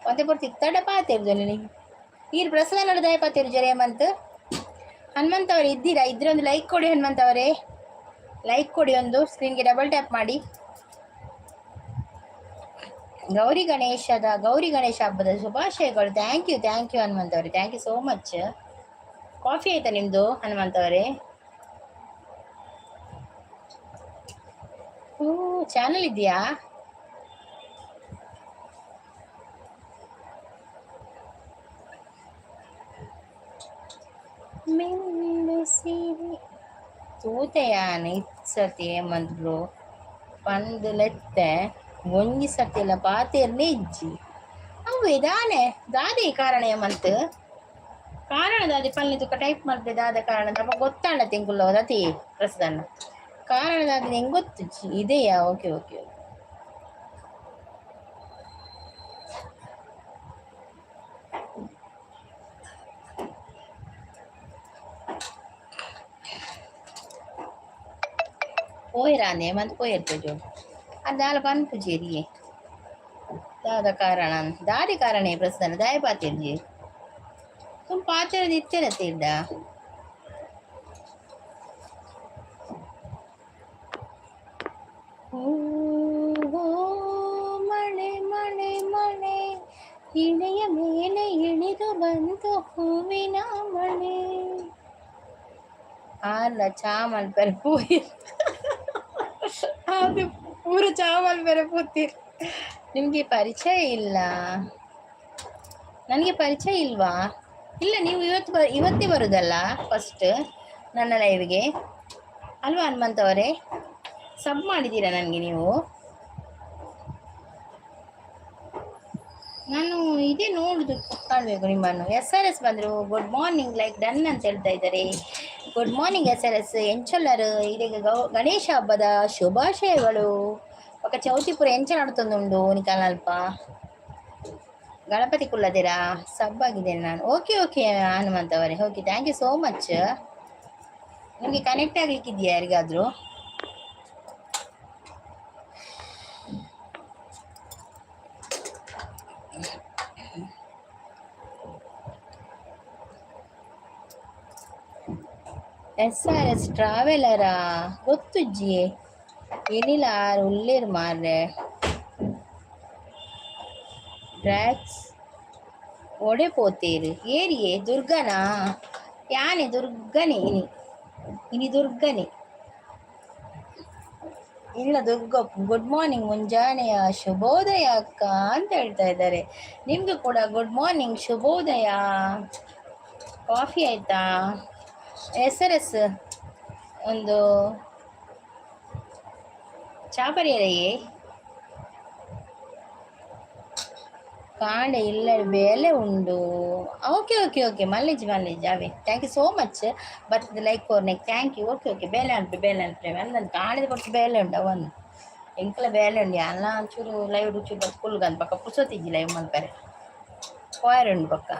ಒಂದೇ ಪೊರ್ತು ಇತ್ತಡ ಪಾತೆರ್ದು. ಈರ್ ಪ್ರಸಾದ ನೋಡಿದಾಯ ಪಾತೆರ್ಜರ್ ಹೇಮಂತ್? ಹನುಮಂತ್ ಅವರು ಇದ್ದೀರಾ? ಇದ್ರೆ ಒಂದು ಲೈಕ್ ಕೊಡಿ. ಹನುಮಂತ್ ಅವರೇ, ಲೈಕ್ ಕೊಡಿ ಒಂದು. ಸ್ಕ್ರೀನ್ಗೆ ಡಬಲ್ ಟ್ಯಾಪ್ ಮಾಡಿ. ಗೌರಿ ಗಣೇಶ ಹಬ್ಬದ ಶುಭಾಶಯಗಳು. Thank you, thank you Hanumanth ಅವರೇ, thank you so much. Coffee ಆಯ್ತಾ ನಿಮ್ಮದು ಹನುಮಂತ್ ಅವರೇ? ಹ್ಞೂ, ಚಾನಲ್ ಇದೆಯಾ? ಮಿಂದು ತೂತೆಯಾನ್ ಇತ್ಸತಿ ಹೇಮಂತ್ ಬ್ರೋ, ಪಂದ್ ಲೆತ್ತೆ ಒಂಜಿ ಸತಿಲ ಪಾತೆರ್ನೆ ಇಜ್ಜಿ. ಅವ್ವೆ ದಾನೆ, ದಾದೆ ಕಾರಣ ಹೇಮಂತ್? ಕಾರಣ ದಾದೆ ಪನ್ಲೆ ತುಕ. ಟೈಪ್ ಮಲ್ಪೆ, ದಾದ ಕಾರಣ? ಅಪ್ಪ ಗೊತ್ತಾಂಡ ತಿಂಕುಲ್ಲ ದತಿ ಪ್ರಸದನ್ನ ಕಾರಣ ದಾದೆ ನಿಂಗೆ ಗೊತ್ತುಜ್ಜಿ ಇದೆಯಾ? Okay okay okay. ಪೋಯೆರಾಂದೆ ಹೇಮಂತ್, ಪೋಯೆರ್ ತೋಜೋಡು. ಅದು ದಾಲ ಪನ್ಪುಜೆರಿಯೇ ದಾದ ಕಾರಣ. ದಾದೆ ಕಾರಣ ಪ್ರಸನ್ನ? ದಾಯ ಪಾತೆರ್ಜಿ? ತುಂಬ ಪಾತೆರದ ಇತ್ತೆರ ತೀರ್ದ. ಓ ಮಳೆ ಮಳೆ ಮಳೆ, ಇಳೆಯ ಮೇಲೆ ಇಳಿದು ಬಂತು ಹೂವಿನ ಮಳೆ. ಆರ್ಲ ಚಾ ಮಲ್ಪೆರೆ ಪೋಯಿ, ಅದು ಪೂರ ಚಾ ಮಲ್ಪೆರೆ ಪೋತೀರ್. ನಿಮಗೆ ಪರಿಚಯ ಇಲ್ಲ? ನನಗೆ ಪರಿಚಯ ಇಲ್ವಾ? ಇಲ್ಲ, ನೀವು ಇವತ್ತು ಇವತ್ತೇ ಬರೋದಲ್ಲ ಫಸ್ಟ್ ನನ್ನ ಲೈವ್ಗೆ, ಅಲ್ವಾ ಹನುಮಂತ್ ಅವರೇ? ಸಬ್ ಮಾಡಿದ್ದೀರಾ ನನಗೆ ನೀವು? ನಾನು ಇದೇ ನೋಡುದು ಕಾಣಬೇಕು ನಿಮ್ಮನ್ನು. ಎಸ್ ಆರ್ ಎಸ್ ಬಂದರು. ಗುಡ್ ಮಾರ್ನಿಂಗ್, ಲೈಕ್ ಡನ್ ಅಂತ ಹೇಳ್ತಾ ಇದ್ದಾರೆ. Good morning S R S, ಎಂಚೊಲ್ಲರು? ಇದೀಗ ಗಣೇಶ ಹಬ್ಬದ ಶುಭಾಶಯಗಳು. ఒక ಚೌತಿಪುರ ಎಂಚ ನಡ್ತೊಂದುಂಡು ನಿಕಲ್ನಲ್ಪ? ಗಣಪತಿ ಕುಲ್ಲದಿರಾ? ಸಬ್ ಆಗಿದ್ದೇನೆ ನಾನು. ಓಕೆ ಓಕೆ ಹನುಮಂತ ಅವರೇ, okay, thank you so much. ನಿಮಗೆ ಕನೆಕ್ಟ್ ಆಗ್ಲಿಕ್ಕಿದೆಯಾ ಯಾರಿಗಾದರೂ? S R S ಟ್ರಾವೆಲರಾ? ಗೊತ್ತುಜ್ಜಿಯೇ. ಏನಿಲ್ಲ, ಆರು ಉಲ್ಲೇರು ಮಾರ್ರೆ. ಡ್ರ್ಯಾಕ್ಸ್ ಒಡೆ ಪೋತೇರು ಏರಿಯೇ? ದುರ್ಗನಾ? ಯಾನೆ ದುರ್ಗನೇ ಇನಿ, ಇನಿ ದುರ್ಗನೇ ಇಲ್ಲ ದುರ್ಗ. ಗುಡ್ ಮಾರ್ನಿಂಗ್, ಮುಂಜಾನೆಯ ಶುಭೋದಯ ಅಕ್ಕ ಅಂತ ಹೇಳ್ತಾ ಇದ್ದಾರೆ. ನಿಮಗೂ ಕೂಡ ಗುಡ್ ಮಾರ್ನಿಂಗ್, ಶುಭೋದಯ. ಕಾಫಿ ಆಯ್ತಾ? ಎಸ್ ಆರ್ ಎಸ್, ಒಂದು ಚಾ ಪರಿಯರೆಯೇ? ಕಾಂಡೆ ಇಲ್ಲ, ಬೇಲೆ ಉಂಡು. ಓಕೆ ಓಕೆ ಓಕೆ, ಮಲ್ಲೇಜ್ ಮಲ್ಲೇಜ್ ಅವೇ. Thank you so much. ಬರ್ತದೆ like ಕೊರ್ನೆಕ್, thank you. Okay okay, ಬೇಲೆ ಅನ್ಪೆ, ಬೇಲೆ ಅನ್ಪೆ ಅಂದನ್. ಕಾಣಿದ ಪಟ್ಟು ಬೇಲೆ ಉಂಡು ಅವನ್ ಎಂಕಲ ಬೇಲೆ ಉಂಡು. ಅಲ್ಲ, ಒಂಚೂರು ಲೈವ್ ಚೂರು ಬತ್ ಕುಲ್ಗಂದ್ ಪಕ್ಕ ಪುಸೊತ್ತಿಜ್ಜಿ. ಲೈವ್ ಮಲ್ಪರೆ ಪೋಯರ್ ಉಂಡು ಪಕ್ಕ.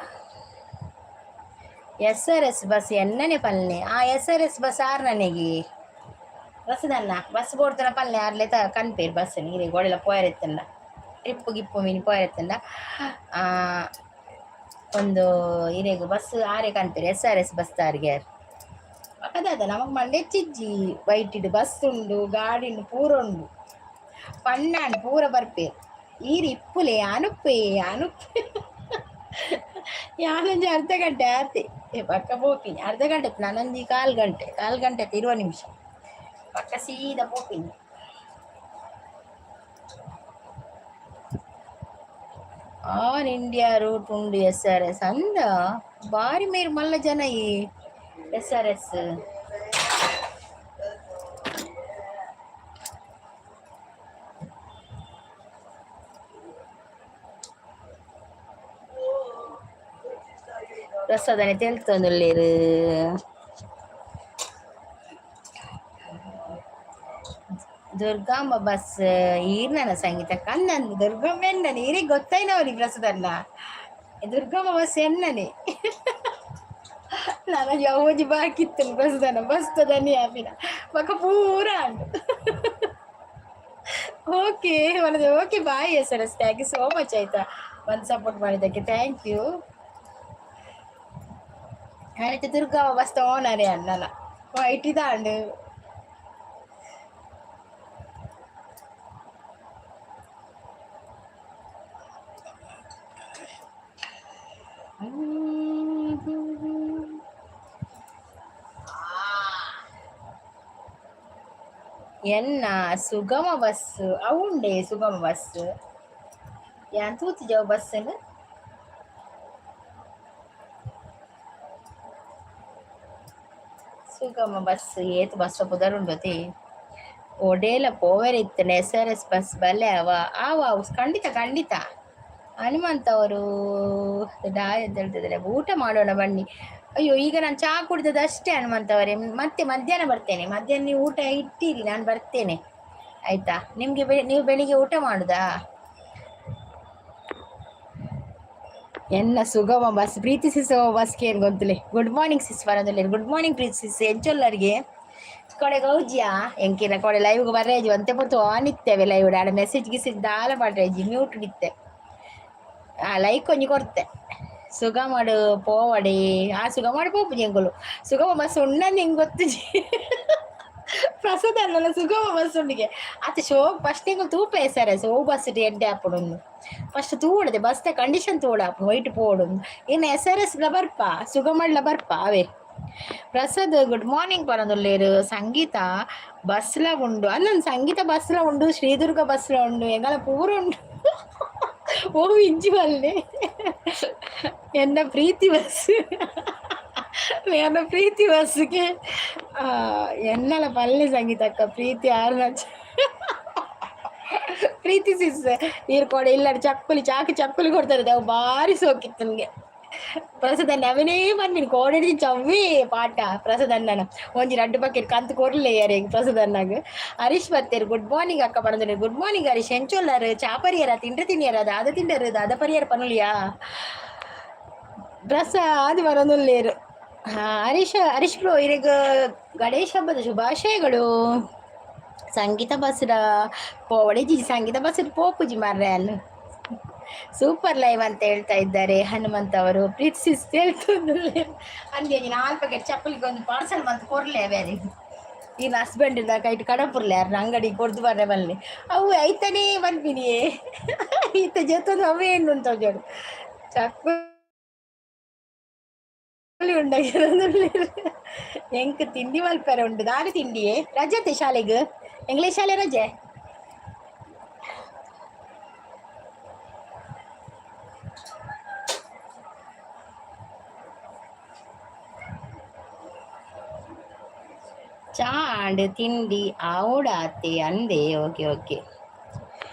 S R S bus ಎನ್ನನೆ ಪಲ್ನೆ. ಆ ಎಸ್ ಆರ್ ಎಸ್ ಬಸ್ ಆರ್ ನನಗೆ. ಪ್ರಸದನ್ನ ಬಸ್ ಬೋಡ್ತನ ಪಲ್ಲೆ ಆರ್ಲೆ ತ ಕನ್ಪೇರು ಬಸ್ ನೀರಿಗೆ ಗೋಡೆಲ್ಲ ಪೋಯರೆತ್ತಂಡ ಟ್ರಿಪ್ಪು ಗಿಪ್ಪು ಮೀನು ಪೋಯರೆತ್ತಂಡ ಒಂದು ಇರೆಗ್ ಬಸ್ ಆರೆ ಕನ್ಪೇರು ಎಸ್ ಆರ್ ಎಸ್ ಬಸ್ ತಾರಿಗೆ ಪಕ್ಕದಾದ ನಮಗ್ ಮಂಡೆಚ್ಚಿಜ್ಜಿ ವೈಟಿಡ್ ಬಸ್ ಉಂಡು, ಗಾಡಿ ಉಂಡು, ಪೂರ ಉಂಡು, ಪಣ್ಣಾಂಡ್ ಪೂರ ಬರ್ಪೇರು. ಈರ್ ಇಪ್ಪುಲೆ ಅನುಪ್ಪೆ ಅನುಪ್ಪೆ. ಯಾನೊಂಜಿ ಅರ್ಧ ಗಂಟೆ ಆತೆ ಪಕ್ಕ ಪೋಪಿನಿ. ಅರ್ಧ ಗಂಟೆ, ನಾನೊಂಜಿ ಕಾಲು ಗಂಟೆ, ಕಾಲು ಗಂಟೆ ಆತು, 20 ನಿಮಿಷ ಪಕ್ಕ ಸೀದಾ ಪೋಪಿನಿ. ಆಲ್ ಇಂಡಿಯಾ ರೂಟ್ ಉಂಡು ಎಸ್ ಆರ್ ಎಸ್ ಅಂದ. ಬಾರಿ ಮೇರ್ ಮಲ್ಲ ಜನ ಈ S R S. ಪ್ರಸಾದನೆ ತೆಲ್ತೊಂದುಲ್ಲೆರ್. Durgamba bus ಈರ್ನನ ಸಂಗೀತ ಕನ್ನಂದು ದುರ್ಗಮ್ಮ ಎನ್ನನೆ ಈರಿಗೆ ಗೊತ್ತಾಯ್ನವನಿ ಪ್ರಸಾದನ್ನ. ದುರ್ಗಮ್ಮ ಬಸ್ ಎನ್ನನೆ ನಾನು ಯಾವೋಜಿ ಬಾಕಿ ಇತ್ತು ಪ್ರಸಾದನ ಬಸ್ ದನಿ ಆಪಿನ ಬಕ ಪೂರ ಅಂಡು. ಓಕೆ ಮನದೆ, okay, bye sir. Thank you so much ಆಯ್ತಾ. ಬಂದು ಸಪೋರ್ಟ್ ಮಾಡಿದ್ದಕ್ಕೆ thank you. ಆಯ್ತು, ದುರ್ಗಮ್ಮ ಬಸ್ ತೋನರೆ ಅಣ್ಣನ ವೈಟ್ ಇದಾಂಡು. ಎನ್ನ ಸುಗಮ ಬಸ್ ಅವುಂಡೆ. ಸುಗಮ ಬಸ್ ಯಾನ್ ತೂತಿಜವು ಬಸ್ಸನ್ನು. ಸುಗಮ ಬಸ್ ಏತ್ bus ಪುದರುಂಡತಿ. ಒಡೇಲ ಪೋವೆರೆ ಇತ್ತನೆ S R S bus ಬಲ್ಲೆ ಅವ ಆವ. ಖಂಡಿತ ಖಂಡಿತ. ಹನುಮಂತ ಅವರು ಡಾಯ್ ಅಂತ ಹೇಳ್ತಿದ್ದಾರೆ. ಊಟ ಮಾಡೋಣ ಬನ್ನಿ. ಅಯ್ಯೋ, ಈಗ ನಾನು ಚಹಾ ಕುಡಿದದ್ದು ಅಷ್ಟೇ ಹನುಮಂತ ಅವರೇ. ಮತ್ತೆ ಮಧ್ಯಾಹ್ನ ಬರ್ತೇನೆ. ಮಧ್ಯಾಹ್ನ ನೀವು ಊಟ ಇಟ್ಟಿರಿ, ನಾನು ಬರ್ತೇನೆ, ಆಯ್ತಾ? ನಿಮಗೆ ಬೆ ನೀವು ಬೆಳಿಗ್ಗೆ ಊಟ ಮಾಡುದಾ? ಎನ್ನ ಸುಗಮ ಬಸ್ ಪ್ರೀತಿಸಿಸುವ ಬಸ್ಗೆ ಏನು ಗೊತ್ತಿಲ್ಲ. ಗುಡ್ ಮಾರ್ನಿಂಗ್ ಸಿಸ್ ಬರೋದಿಲ್ಲ. ಗುಡ್ ಮಾರ್ನಿಂಗ್ ಪ್ರೀತಿ ಸಿಸ್. ಎಂಚೊಲ್ಲರಿಗೆ ಕೊಡೆ ಗೌಜಿಯಾ ಎಂಕಿನ ಕೊಡೆ ಲೈವ್ಗೆ ಬರ್ರೇಜಿ ಒಂತೆ ಪೊರ್ತು ಆನ್ ಇತ್ತೇವೆ ಲೈವ್. ಆಡ ಮೆಸೇಜ್ ಗಿಸೇಜ್ ದಾಲ ಪಾಡ್ರೇಜಿ, ಮ್ಯೂಟ್ ಇತ್ತೆ. ಆ ಲೈಕ್ ಒಂಜಿ ಕೊರ್ತೆ. ಸುಗ ಮಾಡು ಪೋವಡಿ. ಆ ಸುಗ ಮಾಡು ಪೋಪು ಎಂಕುಲು. ಸುಗಮ ಬಸ್ ಉಣ್ಣ ನಿಂಗೆ ಗೊತ್ತುಜಿ ಪ್ರಸಾದ ಅಲ್ಲಲ್ಲ, ಸುಗಮ ಬಸ್ ಉಂಡಿಗೆ ಆತ ಶೋ. ಫಸ್ಟ್ ಎಂಕುಲು ತೂಪೆ ಸರ್ ಓ ಬಸ್ ಎಡ್ಡೆ ಆಪುಂಡು ಫಸ್ಟ್ ತೂಡದೆ. ಬಸ್ ಕಂಡೀಷನ್ ತೂಡ ವೈಟ್ ಪೋಡು. ಇನ್ನು ಎಸ್ ಆರ್ ಎಸ್ ಲ ಬರ್ಪ, ಸುಗಮಡ್ಲ ಬರ್ಪ ಅವೇ. ಪ್ರಸಾದ್ ಗುಡ್ ಮಾರ್ನಿಂಗ್ ಪನೊಂದುಲ್ಲೆರ್. ಸಂಗೀತ ಬಸ್ಲ ಉಂಡು ಅಲ್ಲೊಂದು. ಸಂಗೀತ ಬಸ್ಲ ಉಂಡು, ಶ್ರೀದುರ್ಗ ಬಸ್ಲ ಉಂಡು, ಎಂಗಲ ಪೂರ ಉಂಡು. ಓ ಇಂಚಿ ಬಲ್ಲೆ ಎನ್ನ ಪ್ರೀತಿ ಬಸ್, ಎನ್ನ ಪ್ರೀತಿ ಬಸ್ಗೆ ಎನ್ನಲ ಪಲ್ಲೆ. ಸಂಗೀತಕ್ಕ ಪ್ರೀತಿ ಆರ್ನ ಪ್ರೀತಿ ಸಿಸ್ ನೀರು ಕೊಡ ಇಲ್ಲ. ಚಕ್ಕುಲಿ ಚಾಕು ಚಕ್ಕುಲಿ ಕೊಡ್ತಾರೆ. ಅವು ಭಾರಿ ಸೋಕಿತ್ತು ನನಗೆ. ಪ್ರಸಾದ ಅವನೇ ಬಂದಿನಿ ಕೋಡೆಡಿ ಚವ್ವಿ ಪಾಠ ಪ್ರಸಾದಣ್ಣನ. ಒಂಜಿ ರಡ್ಡು ಬಕೆಟ್ ಕಂತು ಕೊರ್ಲೆ ಯಾರಿಗೆ ಪ್ರಸಾದಣ್ಣಗ್. ಹರೀಶ್ ಬತ್ತೇರು, ಗುಡ್ ಮಾರ್ನಿಂಗ್ ಅಕ್ಕ ಪಡಂದ್ರೆ. Good morning Harish. ಎಂಚೊಲ್ಲಾರು? ಚಾಪರಿಯರ ತಿಂಡ್ರೆ ತಿನ್ನಿಯರ? ದಾದ ತಿಂಡರು? ದಾದ ಪರಿಯರ ಪನುಲಿಯಾ? ಪ್ರಸಾದ್ ಬರೋದುಲ್ಲೇರು. ಹರೀಶ್, ಹರೀಶ್ ಬ್ರೋ, ಇರೆಗ್ ಗಣೇಶ ಹಬ್ಬದ ಶುಭಾಶಯಗಳು. ಸಂಗೀತ ಬಸ್ಡ ಪೋವಡೆ. ಸಂಗೀತ ಬಸ್ ಪೋಪುಜಿ ಮಾರ್ರೆ ಅನ್ನು. ಸೂಪರ್ ಲೈವ್ ಅಂತ ಹೇಳ್ತಾ ಇದ್ದಾರೆ ಹನುಮಂತ ಅವರು. ಪ್ರೀತಿಸಿ ಹೇಳ್ತಂದ್ರೆ ಅಂದೆ ನಾಲ್ಕು ಪ್ಯಾಕೆಟ್ ಚಪ್ಪಲಿಗೆ ಒಂದು ಪಾರ್ಸಲ್ ಬಂತು ಕೊರ್ಲೆ ಬೇರೆ. ಇನ್ನು ಹಸ್ಬೆಂಡ್ ಕೈಟ್ ಕಡಪುರ್ಲೆ ಯಾರು ಅಂಗಡಿ ಕೊಡ್ದು ಬರ್ರೆ ಬಲ್ಲೆ. ಅವು ಐತನೇ ಬಂದ್ಬಿನಿಯೇ ಈತ ಜೊತೆ ಅವೇ ಏನು ಉಂಟು ಜೋಡು ಚಪ್ಪಲಿ ಉಂಡಾಗಿರೋದು. ಎಂಕ್ ತಿಂಡಿ ಮಲ್ಪೆರೆ ಉಂಡು ದಾರಿ ತಿಂಡಿಯೇ. ರಜತೆ ಶಾಲೆಗೆ? ಇಂಗ್ಲೀಷ್ ಶಾಲೆ ರಜೆ. ಚಾ ಅಂಡ್ ತಿಂಡಿ ಆವೊಡಾತೆ ಅಂದೆ. Okay okay.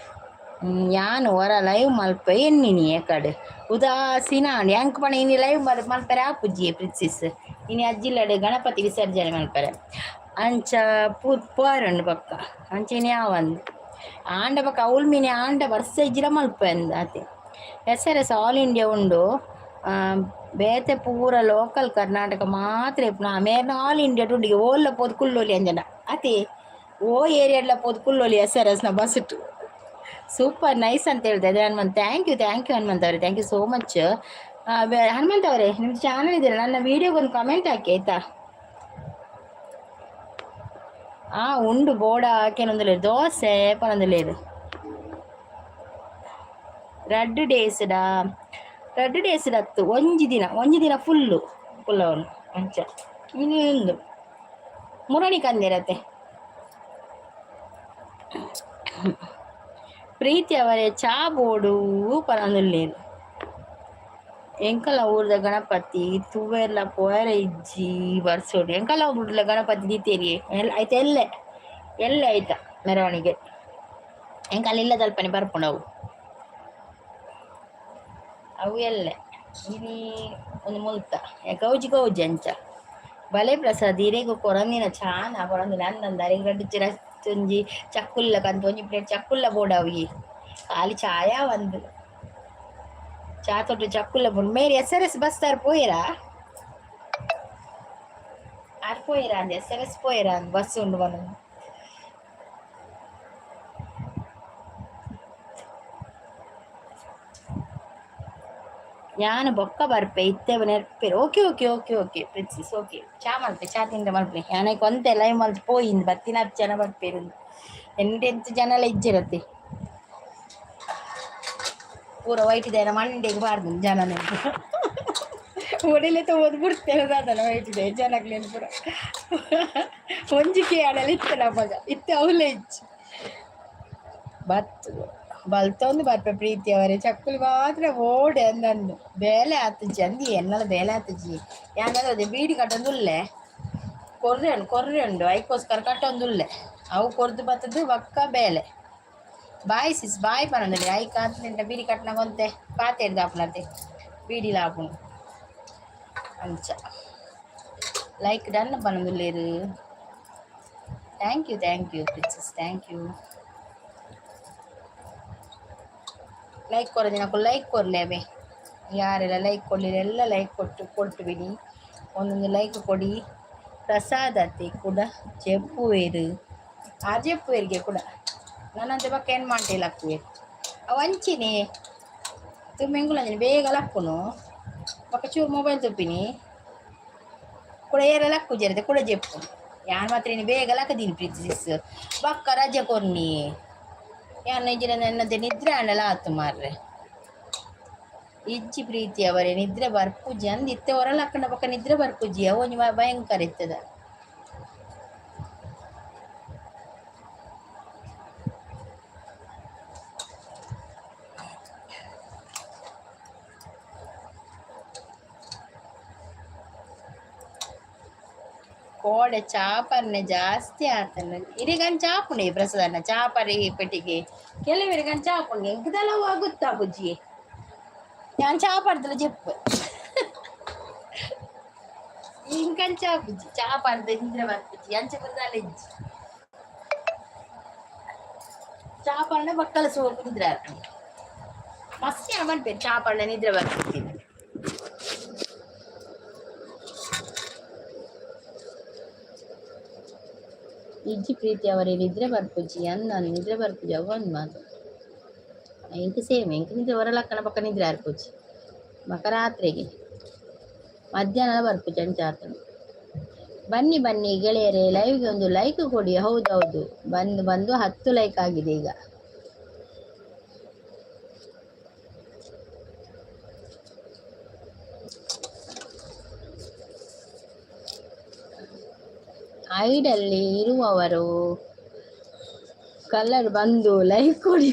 ಯಾನ್ ಒರ ಲೈವ್ ಮಲ್ಪೆ ಎನ್ನಿನಿ ಕಡೆ ಉದಾಸೀನ ಆಂಡ್. ಎಂಕ್ ಪಂಡ ಇನಿ ಲೈವ್ ಮಲ್ಪೆರೆ ಆಪುಜ್ಜಿ ಪ್ರಿನ್ಸಿಸ್. ಇನಿ ಅಜ್ಜಿಲ್ಲಡೆ ಗಣಪತಿ ವಿಸರ್ಜನೆ ಮಲ್ಪೆರೆ ಅಂಚ ಪೋರುಂಡು ಬೊಕ್ಕ. ಅಂಚ ಇನಿ ಆವಂದ್ ಆಂಡ ಬೊಕ್ಕ ಅವ್ಲು ಮೀನಿ ಆಂಡ ವರ್ಷ ಇಜ್ಜಿಡ ಮಲ್ಪೆ ಅಂದ್ ಆತೆ. ಎಸ್ ಆರ್ ಎಸ್ ಆಲ್ ಇಂಡಿಯಾ ಉಂಡು, ಬೇತೆ ಪೂರ ಲೋಕಲ್ ಕರ್ನಾಟಕ ಮಾತ್ರ ಇಪ್ಪುನ. ಮೇರ್ನ ಆಲ್ ಇಂಡಿಯಾ ಉಂಡು. ಓಲ್ಲ ಪೋದು ಕುಲ್ಲೊಲಿ ಅಂಜನ ಅತಿ. ಓ ಏರಿಯಾಡ್ಲ ಪೋದು ಕುಲ್ಲೊಲಿ ಎಸ್ ಆರ್ ಎಸ್ನ ಬಸ್. ಸೂಪರ್, ನೈಸ್ ಅಂತ ಹೇಳ್ತಾ ಇದ್ದಾರೆ Hanumanth. Thank you, thank you Hanumanth ಅವರೇ, thank you so much. Hanumanth ಅವರೇ, ನಿಮ್ಮ ಚಾನಲ್ ಇದೆಯಲ್ಲ, ನನ್ನ ವಿಡಿಯೋಗೆ ಒಂದು ಕಮೆಂಟ್ ಹಾಕಿ ಆಯ್ತಾ? ಆ ಉಂಡು ಬೋಡ ಹಾಕೇನೊಂದು ದೋಸೆ ಪನೊಂದುಲ್ಲೇರು. ರಡ್ಡ್ ಡೇಸ್ಡಾ? ರಡ್ಡ್ ಡೇಸ್ ಅತ್ತು, ಒಂಜಿ ದಿನ, ಒಂಜಿ ದಿನ ಫುಲ್ಲು ಕುಲ್ಲವನು ಅಂಚ. ಇನ್ನೊಂದು ಮುರಣಿ ಕಂದಿರತ್ತೆ. ಪ್ರೀತಿ ಅವರೇ, ಚಾ ಬೋಡು ಪನೊಂದುಲ್ಲೇರು. ಎಂಕಲ್ನ ಊರ್ದ ಗಣಪತಿ ತೂವೆರ್ಲ ಪೋಯರೆ ಇಜ್ಜಿ ಬರ್ಸೋಡು. ಎಂಕಲ್ನ ಊರ್ದ ಗಣಪತಿ ದೀತೇರಿ ಆಯ್ತಾ? ಎಲ್ಲೆ ಎಲ್ಲೆ ಆಯ್ತಾ ಮೆರವಣಿಗೆ? ಎಂಕಲ್ ಇಲ್ಲದಲ್ಪನೆ ಬರ್ಪುಂಡು ಅವು. ಅವು ಎಲ್ಲೆ ಇನಿ ಒಂದು ಮುಲ್ತ ಗೌಜಿ ಗೌಜಿ ಅಂಚ. ಬಲೆ ಪ್ರಸಾದ್, ಇರೆಗ್ ಕೊರಂದಿನ ಚಾನ ಕೊರಂದಿನ ಅಂದಂದ. ಅರೆಗ್ ರಡ್ಡ್ ಒಂಜಿ ಚಕ್ಕುಲ್ಲ ಕಂತ್ ಒಂಜಿ ಪ್ಲೇಟ್ ಚಕ್ಕುಲ್ಲ ಬೋಡವು. ಖಾಲಿ ಚಾಯ ಒಂದು ಚಾ ತೊಟ್ಟು ಚಕ್ಕುಲ್ಲ ಬೋಡು. Mary S R S bus tar ಪೋಯರಾ? ಆರ್ ಪೋಯರಾ ಅಂದ್? ಎಸ್ ಆರ್ ಎಸ್ ಪೋಯರಾ ಅಂದ್? ಬಸ್ ಉಂಡು ಪನೊಂದು. ಯಾನ್ ಬೊಕ್ಕ ಬರ್ಪೆ, ಇತ್ತೆ ನೆರ್ಪೆರ್. Okay okay okay okay princess, okay. ಚಾ ಮಲ್ಪೆ, ಚಾ ತಿಂಡ ಮಲ್ಪೆ. ಯಾನ್ ಒಂತೆ ಲೈವ್ ಮಲ್ತ್ ಪೋಯಿಂದ್ ಬತ್ತಿನ ಜನ ಬರ್ಪೆರ್. ಎಂಟೆಂತ ಜನಲ ಇಜ್ಜಿರತ್ತೆ. ಪೂರ ವೈಟ್ ದೇನ ಮಂಡೆಗ್ ಪಾಡ್ದು ಜನನೇ ಒಡೆಲೆ ತಗೋದು ಬಿಡ್ತೇನೆ. ದಾದನ ವೈಟ್ ಇದೆ ಜನಕ್ಲೇನು ಪೂರ ಒಂಜಿ ಕೇಳಲ್ಲ ಇತ್ತಲ್ಲ ಅಪಗ, ಇತ್ತೆ ಅವಲೇ ಇಜ್ಜಿ. ಬತ್ತು ಬಲ್ತೊಂದು ಬರ್ಪೆ ಪ್ರೀತಿ ಅವರೇ. ಚಕ್ಕುಲಿ ಮಾತ್ರ ಓಡೆ ಅಂದಂದು ಬೇಲೆ ಆತುಜಿ ಅಂದಿ. ಎನ್ನಲ ಬೇಲೆ ಆತುಜಿ. ಯಾಕಂದ್ರೆ ಅದೇ ಬೀಡಿ ಕಟ್ಟೊಂದುಲ್ಲೆ, ಕೊರ್ರೆ ಉಂಡು, ಕೊರ್ರೆ ಉಂಡು, ಐಕೋಸ್ಕರ ಕಟ್ಟೊಂದುಲ್ಲೆ. ಅವು ಕೊರ್ದು ಬತ್ತದು ಬಕ್ಕ ಬೇಲೆ. ಬಾಯ್ ಸಿಸ್, ಬಾಯ್ ಪನೊಂದುಲ್ಲೆ. ಐಕ್ ಆತ್ನೆಂಟ ಬೀಡಿ ಕಟ್ಟನಾಗ ಒಂತೆ ಪಾತೆರ್ದ ಆಪುನತೆ, ಬೀಡಿಲ ಆಪುಂಡು ಅಂಚ. ಲೈಕ್ ಡನ್ ಪನೊಂದುಲ್ಲೆರ್. Thank you, thank you princess, thank you. Like ಕೊರದಿನಕ್ಕೂ like ಕೊರ್ಲೆ. ಯಾರೆಲ್ಲ ಲೈಕ್ ಕೊಡಲಿಲ್ಲ ಎಲ್ಲ ಲೈಕ್ ಕೊಟ್ಟು ಕೊಟ್ಟು ಬಿಡಿ. ಒಂದೊಂದು ಲೈಕ್ ಕೊಡಿ. ಪ್ರಸಾದತೆ ಕೂಡ ಜೆಪ್ಪುವೆರು. ಆ ಜೆಪ್ಪುವೆರಿಗೆ ಕೂಡ ನನ್ನಂತೆ ಬಕ್ಕ ಏನು ಮಾಡ್ತೆ ಲಕ್ಕುವೆರು. ಅವು ಅಂಚಿನಿ ತುಮ್ಮೆಂಗುಲಂಜಿನಿ ಬೇಗ ಲಕ್ಕುನು. ಬೊಕ್ಕ ಚೂರು ಮೊಬೈಲ್ ತುಪ್ಪಿನಿ ಕೂಡ ಏರ ಲಕ್ಕು ಜರತೆ ಕೂಡ ಜೆಪ್ಪು. ಯಾನ್ ಮಾತ್ರ ಇನಿ ಬೇಗ ಲಕ್ಕದೀನಿ ಪ್ರೀತಿ. ಬೊಕ್ಕ ರಜೆ ಕೊರ್ನಿ. ಯಾನ್ ಇಜ್ಜಿಡ ನನ್ನದೆ ನಿದ್ರೆ ಆಂಡಲ ಆತು ಮಾರ್ರೆ. ಇಜ್ಜಿ ಪ್ರೀತಿ ಅವರೇ, ನಿದ್ರೆ ಬರ್ಪುಜಿ ಅಂದ್. ಇತ್ತೆ ಒರ ಲಕ್ಕಂಡ ಬೊಕ್ಕ ನಿದ್ರೆ ಬರ್ಪುಜಿ. ಅವು ಒಂಜಿ ಭಯಂಕರ ಇತ್ತದ. ಕೋಡೆ ಚಾಪರ್ನೆ ಜಾಸ್ತಿ ಆತನ. ಇರಿಗಂಚ ಆಪುಂಡು ಪ್ರಸಾದನ ಚಾಪರಿ ಪೆಟ್ಟಿಗೆ. ಕೆಲವರಿಗೆ ಆಪುಂಡು, ಎಂಕದಲ ಆಗುತ್ತಾ ಬುಜ್ಜಿ. ಯಾನ್ ಚಾಪರ್ದಲ ಜೆಪ್ಪು, ಇಂಕಂಚ ಆಪುಜಿ. ಚಾಪರ್ದ ನಿದ್ರೆ ಬರ್ಪುಜಿ. ಅಂಚ ಬುರ್ದಾಲ ಇಜ್ಜಿ. ಚಾಪರ್ನ ಬಕ್ಕಲ ಸೋಕು ನಿದ್ರೆ ಆಪುಂಡು. ಮಸ್ತ್ ಜನ ಪನ್ಪೆರ್ ಚಾಪರ್ನ ನಿದ್ರೆ ಬರ್ಪುಜಿ. ಇಜ್ಜಿ ಪ್ರೀತಿ ಅವರೇ, ನಿದ್ರೆ ಬರ್ಪುಜಿ ಅಂದ. ನಿದ್ರೆ ಬರ್ಪುಜಿ ಅವು ಒಂದು ಮಾತು. ಎಂಕ್ ಸೇಮ್, ಎಂಕ್ ನಿದ್ರೆ ಒರ ಲಕ್ಕನ ಪಕ್ಕ ನಿದ್ರೆ ಆರ್ಪುಜಿ. ಬೊಕ ರಾತ್ರೆಗೆ ಮಧ್ಯಾಹ್ನ ಬರ್ಪುಜಿ ಅಂಚ ಆತುಂಡು. ಬನ್ನಿ ಬನ್ನಿ ಗೆಳೆಯರೇ, ಲೈವ್ಗೆ ಒಂದು ಲೈಕ್ ಕೊಡಿ. ಹೌದೌದು, ಬಂದು ಬಂದು 10 ಲೈಕ್ ಆಗಿದೆ ಈಗ. ಐಡಲ್ಲಿ ಇರುವವರು ಕಲರ್ ಬಂದು ಲೈಕ್ ಕೊಡಿ.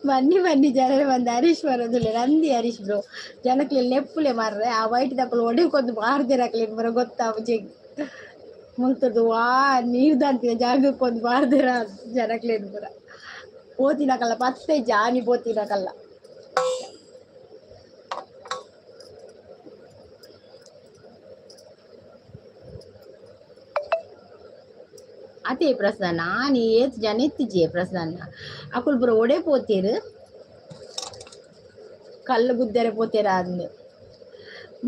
ಬನ್ನಿ ಬನ್ನಿ ಜನರು ಬಂದು. ಹರೀಶ್ ಬರೋದಿಲ್ಲ ನಂದಿ. ಹರೀಶ್ ಬ್ರೋ, ಜನಕ್ಲೆ ಲೆಪ್ಪುಲೆ ಮಾರ್ರೆ. ಆ ವೈಟ್ ದಕ್ಕಲು ಒಡಿಕೊಂದು ಬಾರ್ದಿರಕ್ಲೆ ಬರೋ ಗೊತ್ತಾಪುಜಿ. ಮುಲ್ತದ್ದು ವಾ ನೀರ್ ದಾಂತಿನ ಜಾಗಕ್ಕೊಂದು ಬಾರ್ದಿರ ಜನಕ್ಲೇನ್ ಪೂರ ಪೋತಿನಕಲ್ಲ ಪತ್ತೆ ಜಾನಿ ಪೋತಿನಕಲ್ಲ. ಅದೇ ಪ್ರಸನ್ನ, ನಾನು ಏತ್ ಜನ ಇತ್ತಿಜಿ ಪ್ರಸನ್ನ. ಅಕುಲು ಪೂರ ಒಡೆ ಪೋತೇರು, ಕಲ್ಲು ಗುದ್ದೆರೆ ಪೋತೇರ ಅಂದ್.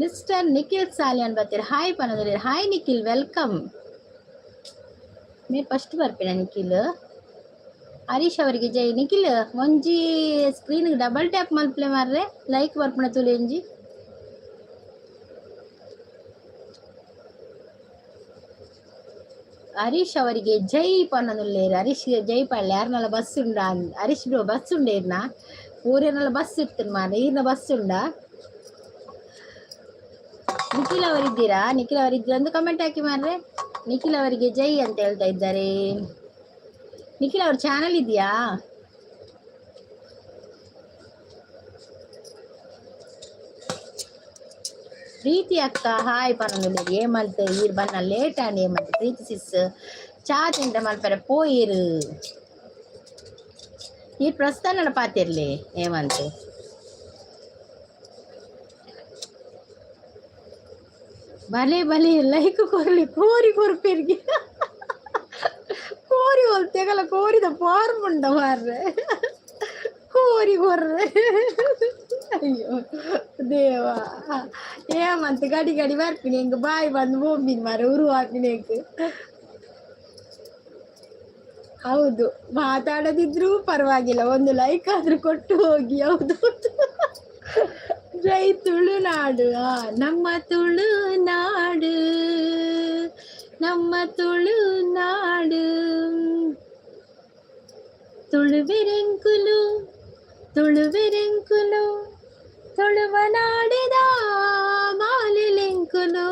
ಮಿಸ್ಟರ್ ನಿಖಿಲ್ ಸಾಲಿಯನ್ ಬರ್ತೀರ, ಹಾಯ್ ಪನಂದ್ರೆ. Hi Nikhil, welcome. ಮೇರ್ ಫಸ್ಟ್ ಬರ್ಪಿನ ನಿಖಿಲ್. ಹರೀಶ್ ಅವರಿಗೆ ಜೈ. ನಿಖಿಲ್, ಒಂಜಿ ಸ್ಕ್ರೀನ್ ಡಬಲ್ ಟ್ಯಾಪ್ ಮಲ್ಪಲೆ ಮಾರ್ರೆ, ಲೈಕ್ ಬರ್ಪುನ ತುಲೆ ಒಂಜಿ. ಹರೀಶ್ ಅವರಿಗೆ ಜೈ ಪನ್ನೊಂದುಲ್ಲೇರು. ಹರೀಶ್ ಜೈ ಪಳ್ಳೆ. ಯಾರನ್ನೆಲ್ಲ ಬಸ್ ಉಂಡ? ಹರೀಶ್ ಬ್ರೋ, ಬಸ್ ಉಂಡ ಇರ್ನ? ಊರೇನೆಲ್ಲ ಬಸ್ ಇತ್ತು ಮಾರ್ರೆ. ಈರ್ನ ಬಸ್ ಉಂಡಾ? ನಿಖಿಲ್ ಅವರಿದ್ದೀರಾ? ನಿಖಿಲ್ ಅವರಿದ್ದೀರಾ ಒಂದು ಕಮೆಂಟ್ ಹಾಕಿ ಮಾರ್ರೆ. ನಿಖಿಲ್ ಅವರಿಗೆ ಜೈ ಅಂತ ಹೇಳ್ತಾ ಇದ್ದಾರೆ. ನಿಖಿಲ್ ಅವ್ರ ಚಾನಲ್ ಇದೆಯಾ? ಪ್ರೀತಿ ಅಕ್ಕ ಹಾಯ್ ಪನ್ನೊಂದುಲ್ಲೆರ್. ಏಮಲ್ತ್ ಈರ್ ಬನ್ನ ಲೇಟ್ ಆಂಡ್ ಏಮಲ್ತ್? ಪ್ರೀತಿ ಸಿಸ್, ಚಾ ತಿಂಡ ಮಲ್ಪರೆ ಪೋಯಿರು. ಈರ್ ಪ್ರಸ್ಥಾನ ಪಾತಿರ್ಲಿ ಏಮಂತ. ಭಲೆ ಭಲೆ, ಲೈಕ್ ಕೊರ್ಲಿ. ಕೋರಿ ಕೊರ್ಪೆರ್ಗೆ ಕೋರಿ ತೆಗಲ ಕೋರಿದ ಫಾರ್ಮ್ ಉಂಡ ಮಾರ್ರೆ. ಕೋರಿ ಕೊರ್ರೆ. ಅಯ್ಯೋ ದೇವ, ಏಮಂತ ಗಡಿ ಗಡಿ ಬರ್ಪಿನಿ. ಎಂಗ್ ಬಾಯ್ ಬಂದು ಬೊಂಬಿನ ಮಾರ ಉರು ಹಾಪಿನ ಎಂಕ್. ಹೌದು, ಮಾತಾಡದಿದ್ರೂ ಪರವಾಗಿಲ್ಲ, ಒಂದು ಲೈಕ್ ಆದ್ರೂ ಕೊಟ್ಟು ಹೋಗಿ. ಹೌದು, ಜೈ ತುಳುನಾಡು. ನಮ್ಮ ತುಳುನಾಡು, ನಮ್ಮ ತುಳುನಾಡು. ತುಳುವೆರೆಂಕುಲು, ತುಳುವೆರೆಂಕುಲು, ತುಳುವನಾಡಿದ ಮಾಲಿಲೆಂಕುಲು.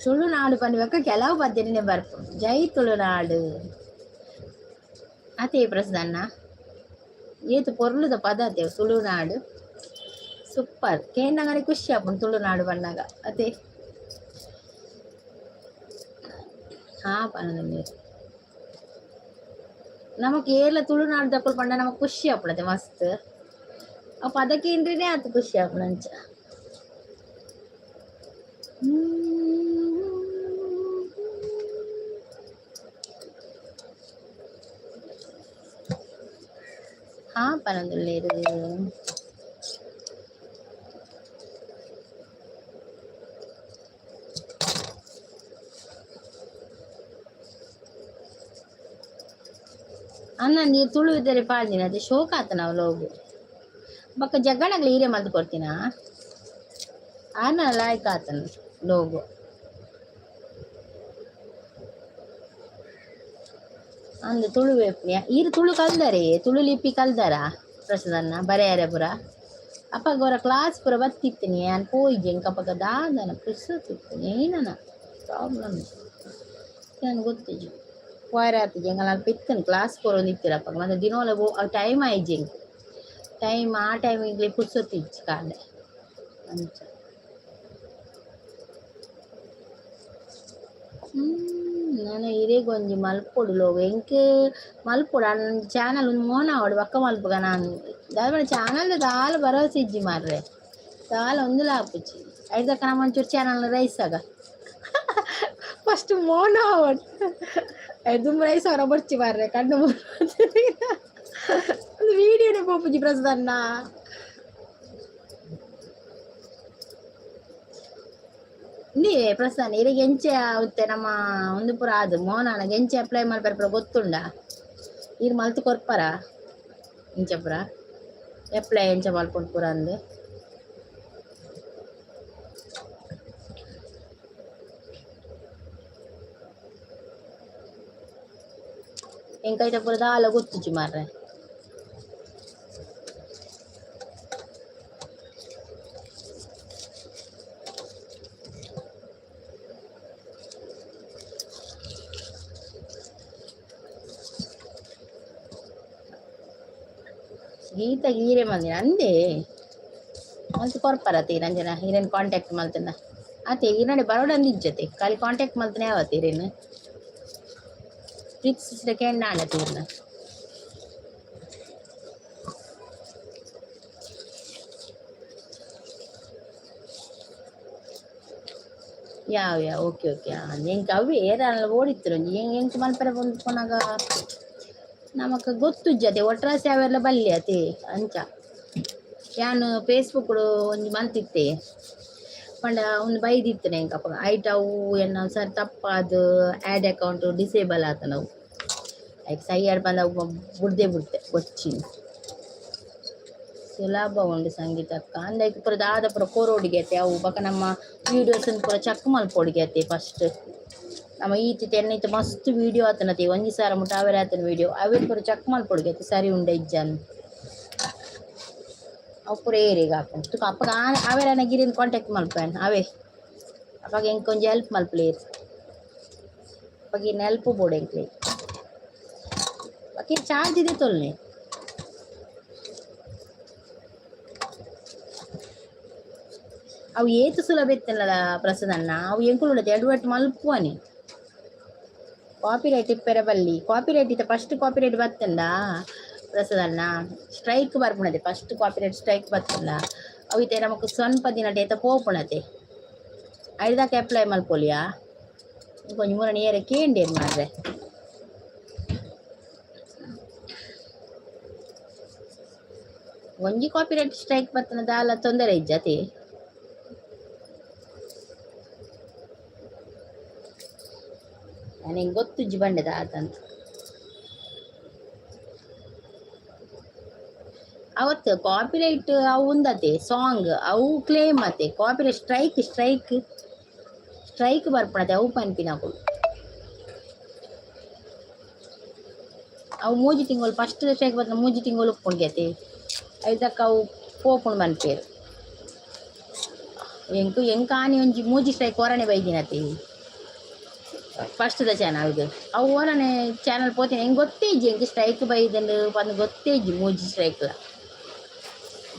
ತುಳುನಾಡು ಪನ್ಬೇಕು ಕೆಲವು ಪದ್ಯನೇ ಬರ್ಪು. ಜೈ ತುಳುನಾಡು. ಅದೇ ಪ್ರಸನ್ನ, ಏತು ಪೊರ್ಲುದ ಪದ ಅತೆ. ತುಳುನಾಡು ಸೂಪರ್. ಕೇಂಡಂಗನೆ ಖುಷಿ ಆಪುಂಡು ತುಳುನಾಡು ಪನ್ನಗ ಅತೆ. ಹಾ, ಪನೊಂದುಲ್ಲೆರ್. ನಮಕ್ ಏರ್ಲ ತುಳುನಾಡು ದಕುಲು ಪಂಡ ನಮಕ್ ಖುಷಿ ಆಪುಂಡತೆ ಮಸ್ತ್. ಆ ಪದ ಕೇಂಡ್ರೆನೆ ಆತ್ ಖುಷಿ ಆಪುಂಡು ಅಂಚ. ಹಾ ಪನೊಂದುಲ್ಲೆರ್. ಅಣ್ಣ, ನೀರು ತುಳು ಇದ್ದರೆ ಪಾಡ್ದಿನ ಅದೇ ಶೋಕ ಆತನ ಲೋಗು. ಬೊಕ್ಕ ಜಗ್ಗಣಗ್ಲ ಈರೆ ಮಲ್ತ್ ಕೊಡ್ತೀನ. ಆನ ಲಾಯ್ಕ್ ಆತನ ಲೋಗೋ. ಅಂದ್ ತುಳು ಈರ್ ತುಳು ಕಲ್ದಾರೆ? ತುಳು ಲಿಪಿ ಕಲ್ದಾರ ಪ್ರಸದನ್ನ ಬರೆಯರೆ ಪುರ? ಅಪ್ಪಗ ಅವರ ಕ್ಲಾಸ್ ಪೂರ ಬತ್ತಿತ್ತಿನಿ, ಯಾನ್ ಪೋಯಿಜೆ. ಎಂಕ್ ಅಪಗ ದಾದನ ಪುರ್ಸೊತ್ತು ಏನನ ಪ್ರಾಬ್ಲಮ್ ಯಾನ್ ಗೊತ್ತಿಜ್ಜಿ, ಪೋಯರೆ ಆತಿಜಿ. ಎಂಕಲ್ನ ಅಲ್ಪ ಇತ್ತುಂಡು ಕ್ಲಾಸ್ ಕೊರೊಂದಿತ್ತೆರ್ ಅಪಗ. ಮತ್ತೆ ದಿನೋಲ ಟೈಮ್ ಆಯಿಜಿ ಎಂಕ್. ಟೈಮ್ ಆ ಟೈಮ್ ಎಂಕ್ಲೆ ಪುರ್ಸೊತ್ತು ಇಜ್ಜಿ ಕಾಂಡೆ ಅಂಚ. ನನ ಇರೆಗ್ ಒಂಜಿ ಮಲ್ಪೊಡು ಲೋಗ. ಎಂಕ್ ಮಲ್ಪೊಡು ಅಣ್ಣ ಚಾನಲ್ ಒಂದು ಮೋನ ಆವಡ್, ಬೊಕ್ಕ ಮಲ್ಪುಗ ನಾನ್. ದಾದ ಪಂಡ ಚಾನಲ್ ದಾಲ ಭರವಸೆ ಇಜ್ಜಿ ಮಾರ್ರೆ, ದಾಲ ಒಂದುಲ ಆಪುಜಿ. ಐದಕ್ಕ ನಮ್ಮ ಒಂಚೂರು ಚಾನಲ್ ರೈಸ್ ಆಗ ಫಸ್ಟ್ ಮೋನ ಆವಡ್. ದುಂಬು ರೈಸ್ ಅವರ ಬೊರ್ಚಿ ಮಾರ್ರೆ. ಕಣ್ಣು ಒಂದು ವೀಡಿಯೋನೇ ಪೋಪುಜಿ ಪ್ರಸನ್ನ. ನೀ ಪ್ರಸನ್ನ, ಇರೆಗ್ ಎಂಚ ಉತ್ತೆ ನಮ್ಮ ಒಂದು ಪೂರ ಅದು ಮೋನಾನ ಎಂಚ ಅಪ್ಲೈ ಮಲ್ಪೆರೆ ಪೂರ ಗೊತ್ತುಂಡ? ಈರ್ ಮಲ್ತ್ ಕೊರ್ಪರ ಇಂಚ ಪೂರ ಅಪ್ಲೈ ಎಂಚ ಮಲ್ಪೊಡು ಪೂರ ಅಂದ್? ಎಂಕ್ ಐತ ಪೂರ ದಾಲ ಗೊತ್ತುಜಿ ಮಾರ್ರೆ. ಗೀತ ಗೀರೆ ಮಂದಿನ ಅಂದೇ ಮಲ್ತ್ ಕೊರ್ಪರ ಅತ್ತೆ ರಂಜನ. ಈರೆನ್ ಕಾಂಟ್ಯಾಕ್ಟ್ ಮಲ್ತನ ಅತ್ತೆ. ಈರಡೆ ಬರೋಡಂದು ಇಜ್ಜತೆ, ಖಾಲಿ ಕಾಂಟ್ಯಾಕ್ಟ್ ಮಲ್ತನೆ ಯಾವತ್ತೆ ಈರೇನು. ಪ್ರೀತಿ ಸಿಸ್ಟರ್ ಕೇಂಡ ತೀರ್ನ. ಯಾವ ಯಾ, ಓಕೆ ಓಕೆ. ಎಂಕ್ ಅವೇ ಏರಲ್ಲ ಓಡಿತ್ತಿರು. ಎಂಕ್ ಎಂಕ್ ಮಲ್ಪೆರೆ ಬಂದು ಪೋನಾಗ ನಮಕ್ ಗೊತ್ತುಜ್ಜತೆ. ಒಟ್ರಾಸಿ ಅವೆಲ್ಲ ಬಲ್ಲಿ ಅತೆ ಅಂಚ. ಯಾನ್ ಫೇಸ್ಬುಕ್ ಒಂಜಿ ಮಲ್ತಿತ್ತೆ. ಪಂಡ ಒಂದು ಬೈದಿತ್ತನೆ ಎಂಕ್ ಅಪಗ ಐಟ್ ಅವು ಎನ್ನ ಸರ್ ತಪ್ಪಾದ್ ಆ್ಯಡ್ ಅಕೌಂಟ್ ಡಿಸೇಬಲ್ ಆತನವು. ಐಕ್ ಸೈಯಡ್ ಪಂಡ ಅವು ಬುಡ್ದೆ ಬುಡ್ತೆ ಬೊರ್ಚಿ. ಸುಲಭ ಉಂಡು ಸಂಗೀತಕ್ಕ. ಅಂದ್ ಐಕ್ ಪೂರ ದಾದ ಪೂರ ಕೊರೊಡಿಗೆ ಅವು ಬೊಕ ನಮ್ಮ ವೀಡಿಯೋಸ್ ಪೂರ ಚೆಕ್ ಮಲ್ಪೊಡಿಗೆ ಫಸ್ಟ್. ನಮ್ಮ ಈತ್ ಎನ್ನ ಇತ್ತೆ ಮಸ್ತ್ ವೀಡಿಯೋ ಆತನತೆ, 1000 ಮುಟ ಅವರೇ ಆತನ ವೀಡಿಯೋ. ಅವೆನ್ ಪೂರ ಚೆಕ್ ಮಲ್ಪೊಡಿಗೆ ಸರಿ ಉಂಡ ಇಜ್ಜಾನ್. ಅವು ಪೂರ ಏರೆಗ್ ಆಪುಂಡು ತುಕ. ಅಪಗ ಅವೆರನ ಗಿರಿನ್ ಕಾಂಟ್ಯಾಕ್ಟ್ ಮಲ್ಪುವೆನ್ ಅವೇ. ಅಪಗ ಎಂಕ್ ಒಂಜಿ ಹೆಲ್ಪ್ ಮಲ್ಪುಲೇರ್. ಅಪಗ ಇರ್ನ ಹೆಲ್ಪ್ ಬೋಡು ಎಂಕ್ಲೆಗ್. ಬೊಕ ಚಾರ್ಜ್ ದೆತೊಲ್ನೆ. ಅವು ಏತ್ ಸುಲಭ ಇತ್ತಲ್ಲ ಪ್ರಸಾದಣ್ಣ, ಅವು ಎಂಕುಲು ಎಡವಟ್ಟು ಮಲ್ಪುವನೆ. ಕಾಪಿರೈಟ್ ಇಪ್ಪೆರೆ ಬಲ್ಲಿ. ಕಾಪಿರೈಟ್ ಇತ್ತ ಫಸ್ಟ್ ಕಾಪಿರೈಟ್ ಬತ್ತಂಡ ಪ್ರಸಾದಣ್ಣ, ಸ್ಟ್ರೈಕ್ ಬರ್ಪುಣತೆ. ಫಸ್ಟ್ ಕಾಪಿರೈಟ್ ಸ್ಟ್ರೈಕ್ ಬತ್ತಂಡ ಅವು ಇತ್ತೆ ನಮಕ್ ಸ್ವಲ್ಪ ದಿನ ಏತ ಪೋಪುಣತೆ. ಐದಾಕ ಅಪ್ಲೈ ಮಲ್ಪೊಲಿಯಾ? ಒಂಜಿ ಮೂರ ನೇರ ಕೇಂಡೇರು ಮಾರ್ರೆ. ಒಂಜಿ ಕಾಪಿರೈಟ್ ಸ್ಟ್ರೈಕ್ ಬತ್ತನ ದಾಲ ತೊಂದರೆ ಇಜ್ಜತೆ. ನನಗೆ ಗೊತ್ತುಜ್ಜಿ ಬಂಡೆದ ಆತಂತ. ಅವತ್ತು ಕಾಪಿರೈಟ್ ಅವು ಉಂದತೆ ಸಾಂಗ್ ಅವು ಕ್ಲೇಮ್ ಅತೆ. ಕಾಪಿರೈಟ್ ಸ್ಟ್ರೈಕ್ ಸ್ಟ್ರೈಕ್ ಸ್ಟ್ರೈಕ್ ಬರ್ಪುಣತೆ ಅವು ಪನ್ಪಿನಕುಲು. ಅವು ಮೂಜಿ ತಿಂಗಳು ಫಸ್ಟ್ ಸ್ಟ್ರೈಕ್ ಬರ್ತದೆ, ಮೂಜಿ ತಿಂಗಳು ಉಪ್ಪುಂಡು. ಐದಕ್ಕೆ ಅವು ಪೋಪುಂಡು ಪನ್ಪೇರು. ಎಂಕ್ ಎಂಕ್ ಆನಿ ಒಂಜಿ ಮೂಜಿ ಸ್ಟ್ರೈಕ್ ಹೊರನೆ ಬೈದಿನತೆ ಫಸ್ಟ್ದ ಚಾನಲ್ಗೆ. ಅವು ಓರನೆ ಚಾನಲ್ ಪೋತಿನ ಎಂಕ್ ಗೊತ್ತೇ ಇಜ್ಜಿ. ಎಂಕ್ ಸ್ಟ್ರೈಕ್ ಬೈದಂಡು ಪಂದ್ ಗೊತ್ತೇ ಇಜ್ಜಿ. ಮೂಜಿ ಸ್ಟ್ರೈಕ್ಲ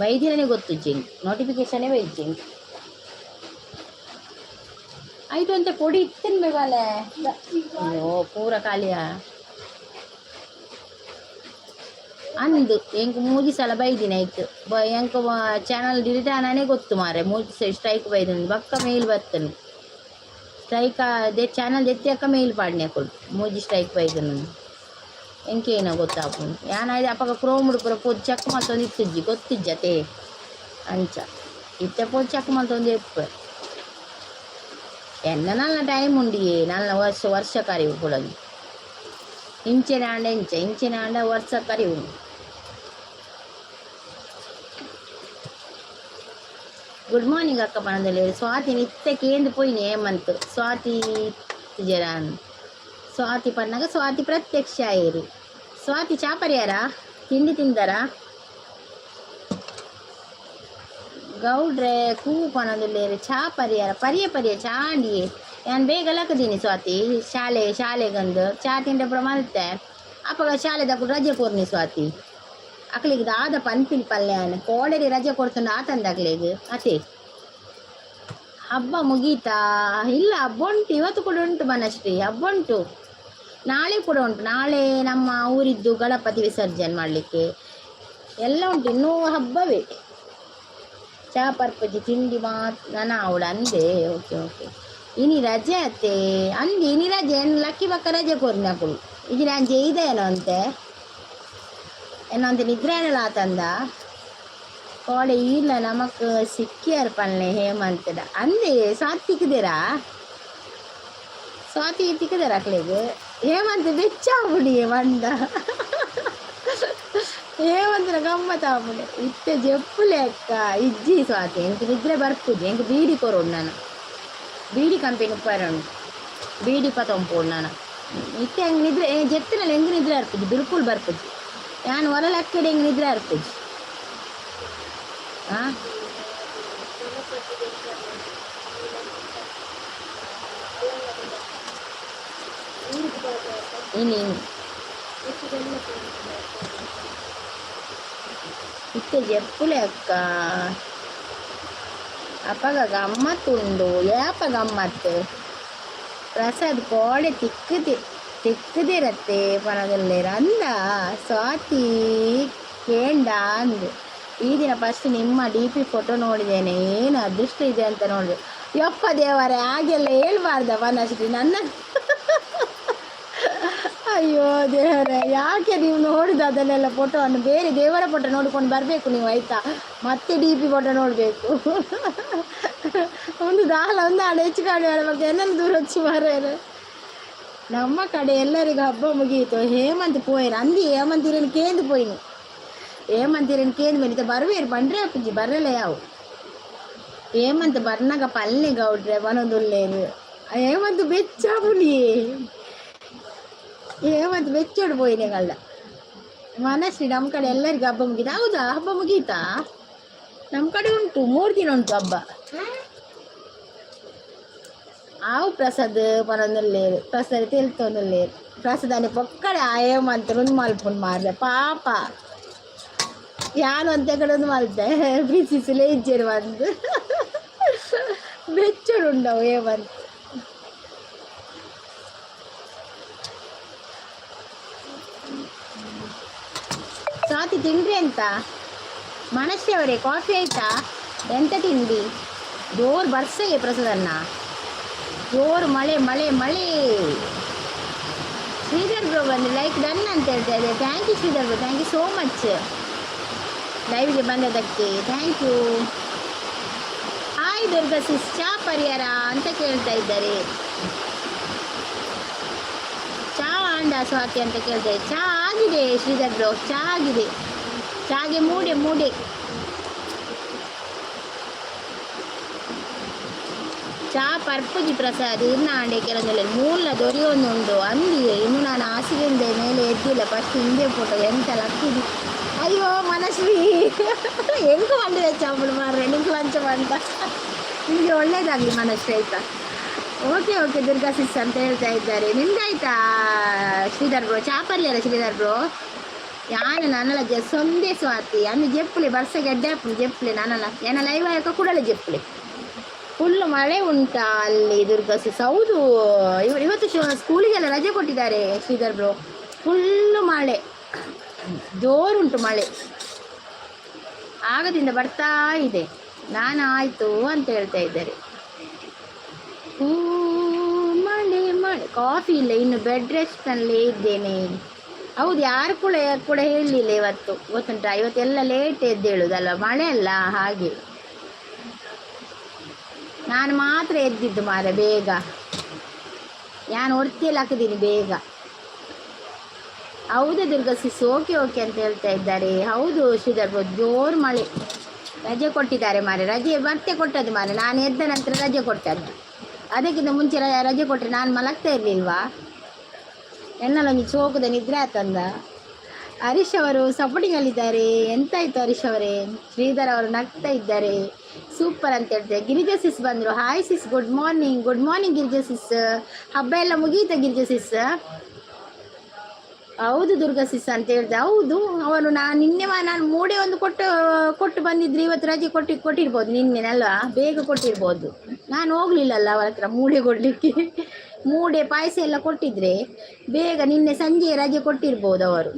ಬೈದಿನನೇ ಗೊತ್ತುಜ್ಜಿ ಎಂಕ್. ನೋಟಿಫಿಕೇಶನೇ ಬೈದ್ಜಿ ಎಂಕ್. ಐಟ್ ಒಂತೆ ಪೊಡಿ ಇತ್ತಿನ ಬೇವಾಲೆ. ಅಯ್ಯೋ, ಪೂರ ಖಾಲಿಯಾ ಅಂದು. ಎಂಕ್ ಮೂಜಿ ಸಲ ಬೈದಿನ ಐಕ್. ಎಂಕ್ ಚಾನಲ್ ಡಿಲೀಟ್ ಆನಾನೇ ಗೊತ್ತು ಮಾರೆ. ಮೂಜಿ ಸ್ಟ್ರೈಕ್ ಬೈದಿನ ಬೊಕ್ಕ ಮೇಲ್ ಬತ್ತನು. ಸ್ಟ್ರೈಕ್ ದೆ ಚಾನಲ್ ದೆತ್ತಿ ಮೇಲ್ ಪಾಡ್ನೆ ಅಕುಲು. ಮೂಜಿ ಸ್ಟ್ರೈಕ್ ಬೈದನು ಎಂಕೇನ ಗೊತ್ತಾಪುಂಡು? ಯಾನ್ ಅಪಗ ಕ್ರೋಮ್ ಪೂರ ಪೋದು ಚೆಕ್ ಮಲ್ತೊಂದು ಇತ್ತಿಜ್ಜಿ, ಗೊತ್ತಿಜ್ಜತೆ. ಅಂಚ ಇತ್ತೆ ಪೋದು ಚೆಕ್ ಮಲ್ತೊಂದು ಇಪ್ಪೆ. ಎನ್ನ ನಲ್ಲ ಟೈಮ್ ಉಂಡಿಯೇ, ನಲ್ಲ ವರ್ಷ ವರ್ಷ ಕರಿವು ಕುಡೊಂದು. ಇಂಚೆನೆ ಆಂಡ ಇಂಚ ಇಂಚೆನೆ ಆಂಡ ವರ್ಷ ಕರಿವು. ಗುಡ್ ಮಾರ್ನಿಂಗ್ ಅಕ್ಕ ಪನೊಂದುಲ್ಲೆರ್. ಸ್ವಾತಿ ಇತ್ತೆ ಕೇಂದ್ ಪೋಯಿನಿ. ಹೇಮಂತ್ ಸ್ವಾತಿ ಜರಾನ್ ಸ್ವಾತಿ ಪನ್ನಗ ಸ್ವಾತಿ ಪ್ರತ್ಯಕ್ಷ ಆಯೆರ್. ಸ್ವಾತಿ, ಚಾ ಪರಿಯಾರ? ತಿಂಡಿ ತಿಂದರಾ? ಗೌಡ್ರೆ ಕೂ ಪನೊಂದುಲ್ಲೆರ್. ಚಾ ಪರಿಯಾರ? ಪರಿಯ ಪರಿಯ ಚಾಂಡಿಯೇ. ಯಾನ್ ಬೇಗ ಲಕ್ಕದೀನಿ ಸ್ವಾತಿ, ಶಾಲೆ ಶಾಲೆಗಂದು ಚಾ ತಿಂಡಿ ಪೂರ ಮಲ್ತೆ. ಅಪಗ ಶಾಲೆದಕುಲು ರಜೆ ಕೊರ್ನಿ ಸ್ವಾತಿ. ಅಕ್ಲೆಗ್ ದಾದ ಪನ್ಪಿನಿ ಪಲ್ಲೆ ಯಾನ್? ಕೋಡೆಗ್ ರಜೆ ಕೊರ್ತುಂಡ ಆತಂದ ಅಕ್ಲೆಗ್ ಅತೆ. ಹಬ್ಬ ಮುಗೀತಾ? ಇಲ್ಲ, ಹಬ್ಬ ಉಂಟು. ಇವತ್ತು ಕೂಡ ಉಂಟು ಬನಶ್ರೀ, ಹಬ್ಬ ಉಂಟು. ನಾಳೆ ಕೂಡ ಉಂಟು. ನಾಳೆ ನಮ್ಮ ಊರಿದ್ದು ಗಣಪತಿ ವಿಸರ್ಜನೆ ಮಾಡಲಿಕ್ಕೆ ಎಲ್ಲ ಉಂಟು. ಇನ್ನೂ ಹಬ್ಬವೇ. ಚಾ ಪರ್ಪಜಿ, ತಿಂಡಿ ಮಾತ್ ನನ ಅವಳು ಅಂದೆ. ಓಕೆ ಓಕೆ, ಇನಿ ರಜೆ ಅತ್ತೆ ಅಂದೆ. ಇನಿ ರಜೆ ಲಕ್ಕಿ ಬಕ್ಕ ರಜೆ ಕೊರ್ನಿ ಅಕುಲು. ಇದು ನಾನು ಜೈದೇನೋ ಅಂತೆ ಏನೋ ನಿದ್ರೆ ಆತಂದ. ಕೋಡೆ ಇಲ್ಲ ನಮಕ್ ಸಿಕ್ಕಿಯಾರ ಪನ್ಲೆ ಹೇಮಂತದ ಅಂದೆ. ಸ್ವಾತಿ ತಿಕ್ಕದಿರಾ? ಸ್ವಾತಿ ತಿಕ್ಕದಿರ ಅಕ್ಲೆಗ್? ಹೇಮಂತ್ ಬೆಚ್ಚ ಆಪುಂಡು ಮಂಡ. ಹೇಮಂತನ ಗಮ್ಮತ್ ಆಪುಂಡು. ಇತ್ತೆ ಜೆಪ್ಪುಲೆ ಅಕ್ಕ. ಇಜ್ಜಿ ಸ್ವಾತಿ, ಎಂಕ್ ನಿದ್ರೆ ಬರ್ಪುಜಿ. ಎಂಕ್ ಬೀಡಿ ಕೊರೊಡು. ನಾನು ಬೀಡಿ ಕಂಪೆನಿ ಉಪ್ಪರೆ ಉಂಡು. ಬೀಡಿ ಪತೊಂಪೊಡು ನಾನು. ಇತ್ತೆ ಎಂಕ್ ನಿದ್ರೆ ಜೆತ್ತಿನಲ್ಲ, ಎಂಕ್ ನಿದ್ರೆ ಬರ್ಪುಜಿ, ಬಿಲ್ಕುಲ್ ಬರ್ಪುಜಿ. ಯಾನ್ ಒರ ಲಕ್ಕಡೆ ಎಂಕ್ ನಿದ್ರೆ ಬರ್ಪುಜಿ. ಆ ಇನಿ ಇನಿ ಇತ್ತೆ ಜೆಪ್ಪುಲೆ ಅಕ್ಕ. ಅಪಗ ಗಮ್ಮತ್ತುಂಡು. ಏಪ ಗಮ್ಮತ್ತು? ಪ್ರಸಾದ್ ಕೋಡೆ ತಿಕ್ಕುದಿ ತಿಕ್ಕುದಿರತ್ತೆ ಪನೊಂದುಲ್ಲೆರ್. ಅಂದ ಸ್ವಾತಿ ಕೇಂಡ ಅಂದ್. ಈ ದಿನ ಫಸ್ಟ್ ನಿಮ್ಮ ಡಿಪಿ ಫೋಟೋ ನೋಡಿದ್ದೇನೆ, ಏನು ಅದೃಷ್ಟ ಇದೆ ಅಂತ ನೋಡಿದೆ. ಯಪ್ಪ ದೇವರೇ, ಹಾಗೆಲ್ಲ ಹೇಳ್ಬಾರ್ದ ವನಶ್ರೀ. ನನ್ನ ಅಯ್ಯೋ ದೇವರೇ, ಯಾಕೆ ನೀವು ನೋಡಿದ ಅದನ್ನೆಲ್ಲ ಫೋಟೋವನ್ನು? ಬೇರೆ ದೇವರ ಫೋಟೋ ನೋಡಿಕೊಂಡು ಬರಬೇಕು ನೀವು, ಆಯಿತಾ? ಮತ್ತೆ ಡಿಪಿ ಫೋಟೋ ನೋಡಬೇಕು. ಒಂದು ದಾಲ ಒಂದು ಆಡ ಹೆಚ್ಚು ಕಾಡು ಬಗ್ಗೆ ಏನನ್ನು ದೂರ ಹಚ್ಚಿ ಮಾರೇನು. ನಮ್ಮ ಕಡೆ ಎಲ್ಲರಿಗೂ ಹಬ್ಬ ಮುಗಿಯಿತು. ಹೇಮಂತ್ ಪೋಯರು ಅಂದಿ ಹೇಮಂತ್ ಇರನ್ ಕೇಂದು ಪೋಯಿನಿ, ಹೇಮಂತ್ ಇರನ್ ಕೇಂದು ಬನ್ನಿ ಬರುವೇರು ಬಂಡ್ರೆ ಅಪ್ಪುಜಿ ಬರಲ್ಲ ಯಾವ ಹೇಮಂತ್ ಬರ್ನಾಗ ಪಲ್ಲೆ ಗೌಡ್ರೆ ಬನೊಂದುಲ್ಲೇನು. ಹೇಮಂತ್ ಬೆಚ್ಚ ಪುಲಿ, ಹೇಮಂತ್ ಬೆಚ್ಚೋಡು ಪೋಯಿನೆಗಲ್ಲ. ಮನಸ್ಸಿ ನಮ್ಮ ಕಡೆ ಎಲ್ಲರಿಗೂ ಹಬ್ಬ ಮುಗೀತಾ? ಹೌದಾ, ಹಬ್ಬ ಮುಗೀತಾ? ನಮ್ಮ ಕಡೆ ಉಂಟು, 3 ದಿನ ಉಂಟು ಹಬ್ಬ. ಆವು ಪ್ರಸಾದ್ ಪನೊಂದುಲ್ಲೇರು, ಪ್ರಸಾದ್ ತೆಲ್ತೊಂದುಲ್ಲೇರು. ಪ್ರಸಾದಾನಿ ಪೊಕ್ಕಡೆ ಆ ಹೇಮಂತ್ ಒಂದು ಮಲ್ಪುಂಡು ಮಾರ್ರೆ ಪಾಪ. ಯಾನು ಅಂತ ಕಡೆ ಒಂದು ಮಲ್ತೆ ಪ್ರೀತಿಸಲೇ ಇಜ್ಜೇರು ಬಂದು ಬೆಚ್ಚೋಡು ಉಂಡವು ಹೇಮಂತ್. ಸ್ವಾತಿ ತಿಂಡ್ರಿ ಅಂತ? ಮನಸ್ಸಿ ಅವರೇ, ಕಾಫಿ ಆಯ್ತಾ? ಎಂತ ತಿಂಡಿ? ಜೋರು ಬರ್ಸೆ ಪ್ರಸಾದನ್ನ, ಜೋರು ಮಳೆ ಮಳೆ ಮಳೆ. ಶ್ರೀಧರ್ ಬ್ರೋ ಬಂದು ಲೈಕ್ ಡನ್ ಅಂತ ಹೇಳ್ತಾ ಇದೆ. Thank you Sridhar bro, thank you so much ಲೈವ್ಗೆ ಬಂದದಕ್ಕೆ, thank you. Hi Durga sis, ಚಾ ಪರಿಹಾರ ಅಂತ ಕೇಳ್ತಾ ಇದ್ದಾರೆ. ಚಾ ಆಂಡ ಸ್ವಾತಿ ಅಂತ ಕೇಳ್ತಾ ಇದ್ದಾರೆ. ಚಾ ಆಗಿದೆ ಶ್ರೀಧರ್ ಬ್ರೋ, ಚಾ ಆಗಿದೆ. ಚಾಗೆ ಮೂಡೆ ಮೂಡೆ. ಚಾ ಪರ್ಪುಜಿ ಪ್ರಸಾದ್ ಇನ್ನ ಆಂಡೆ ಕೆಲವೊಂದು ಮೂಲ ದೊರೆಯೊಂದುಂಡು ಅಂದಿ. ಇನ್ನು ನಾನು ಹಾಸಿಗೆಯಿಂದ ಮೇಲೆ ಎದ್ದಿಲ್ಲ. ಫಸ್ಟ್ ಹಿಂದೆ ಫೋಟೋ ಎಂತ ಲಕ್ಕಿದೆ. ಅಯ್ಯೋ ಮನಸ್ವಿ, ಹೆಂಗೆ ಬಂದಿದೆ ಚಾಂಬಳು ಮಾರ್ರೆ, ನಿಂಗೆ ಲಂಚ ಬಂತ. ನಿಮಗೆ ಒಳ್ಳೇದಾಗಲಿ ಮನಸ್ವಿ, ಆಯಿತಾ? ಓಕೆ ಓಕೆ ದುರ್ಗಾ ಸಿಸ್ ಅಂತ ಹೇಳ್ತಾ ಇದ್ದಾರೆ. ನಿಮ್ದಾಯ್ತಾ ಶ್ರೀಧರ್ ಬ್ರೋ? ಚಾ ಪರಿಯಲ್ಲ ಶ್ರೀಧರ್ ಬ್ರೋ? ಯಾನು ನಾನಲ್ಲ ಸೊಂದೆ ಸ್ವಾತಿ ಅಂದು ಜೆಪ್ಪುಲಿ ಬರ್ಸ ಗೆಡ್ಡೆ ಹಾಪುಂಡು ಜೆಪ್ಪುಲಿ ನಾನಲ್ಲ ಏನ ಲೈವ್ ಆಯಕ ಕೂಡಲೇ ಜೆಪ್ಪುಲಿ. ಫುಲ್ ಮಳೆ ಉಂಟಾ ಅಲ್ಲಿ ದುರ್ಗಾ ಸಿಸ್? ಹೌದು, ಇವತ್ತು ಸ್ಕೂಲಿಗೆಲ್ಲ ರಜೆ ಕೊಟ್ಟಿದ್ದಾರೆ ಶ್ರೀಧರ್ ಬ್ರೋ. ಫುಲ್ಲು ಮಳೆ, ಜೋರುಂಟು ಮಳೆ, ಆಗದಿಂದ ಬರ್ತಾ ಇದೆ. ನಾನು ಆಯಿತು ಅಂತ ಹೇಳ್ತಾ ಇದ್ದಾರೆ. ಹೂ ಮಳೆ ಮಳೆ. ಕಾಫಿ ಇಲ್ಲ, ಇನ್ನು ಬೆಡ್ ರೆಸ್ಟ್ನಲ್ಲೇ ಇದ್ದೇನೆ. ಹೌದು, ಯಾರು ಕೂಡ ಕೂಡ ಹೇಳಲಿಲ್ಲ ಇವತ್ತು, ಗೊತ್ತುಂಟಾ? ಇವತ್ತೆಲ್ಲ ಲೇಟ್ ಎದ್ದೇಳುದಲ್ಲ, ಮಳೆ ಅಲ್ಲ ಹಾಗೆ. ನಾನು ಮಾತ್ರ ಎದ್ದಿದ್ದು ಮಾರೆ ಬೇಗ. ನಾನು ಒರ್ತಿಯಲ್ಲಿ ಹಾಕಿದ್ದೀನಿ ಬೇಗ. ಹೌದು ದುರ್ಗಾ ಸಿಸ್, ಓಕೆ ಓಕೆ ಅಂತ ಹೇಳ್ತಾ ಇದ್ದಾರೆ. ಹೌದು ಶ್ರೀಧರ್, ಜೋರು ಮಳೆ, ರಜೆ ಕೊಟ್ಟಿದ್ದಾರೆ ಮಾರೆ. ರಜೆ ಮತ್ತೆ ಕೊಟ್ಟದ್ದು ಮಾರೆ, ನಾನು ಎದ್ದ ನಂತರ ರಜೆ ಕೊಟ್ಟದ್ದು. ಅದಕ್ಕಿಂತ ಮುಂಚೆ ರಜೆ ಕೊಟ್ಟರೆ ನಾನು ಮಲಗ್ತಾ ಇರಲಿಲ್ವಾ? ಎನ್ನಲೊಂದು ಚೋಕದ ನಿದ್ರೆ ಆತಂದ. ಹರೀಶ್ ಅವರು ಸಪೋರ್ಟಿಂಗಲ್ಲಿದ್ದಾರೆ. ಎಂತಾಯ್ತು ಹರೀಶ್ ಅವರೇ? ಶ್ರೀಧರ್ ಅವರು ನಗ್ತಾ ಇದ್ದಾರೆ, ಸೂಪರ್ ಅಂತ ಹೇಳ್ತಾರೆ. ಗಿರಿಜಾ ಸಿಸ್ ಬಂದರು. Hi sis, good morning. Good morning Girija sis. ಹಬ್ಬ ಎಲ್ಲ ಮುಗೀತಾ ಗಿರಿಜಾ ಸಿಸ್? ಹೌದು ದುರ್ಗಾ ಸಿಸ್ ಅಂತ ಹೇಳ್ದೆ. ಹೌದು, ಅವನು ನಾನು ನಿನ್ನೆ ನಾನು ಮೂಡೆ ಒಂದು ಕೊಟ್ಟು ಕೊಟ್ಟು ಬಂದಿದ್ರೆ ಇವತ್ತು ರಜೆ ಕೊಟ್ಟು ಕೊಟ್ಟಿರ್ಬೋದು ನಿನ್ನೆನಲ್ವಾ? ಬೇಗ ಕೊಟ್ಟಿರ್ಬೋದು. ನಾನು ಹೋಗ್ಲಿಲ್ಲಲ್ಲ ಅವರ ಹತ್ರ ಮೂಡೆ ಕೊಡಲಿಕ್ಕೆ. ಮೂಡೆ ಪಾಯಸ ಎಲ್ಲ ಕೊಟ್ಟಿದ್ರೆ ಬೇಗ ನಿನ್ನೆ ಸಂಜೆ ರಜೆ ಕೊಟ್ಟಿರ್ಬೋದು ಅವರು.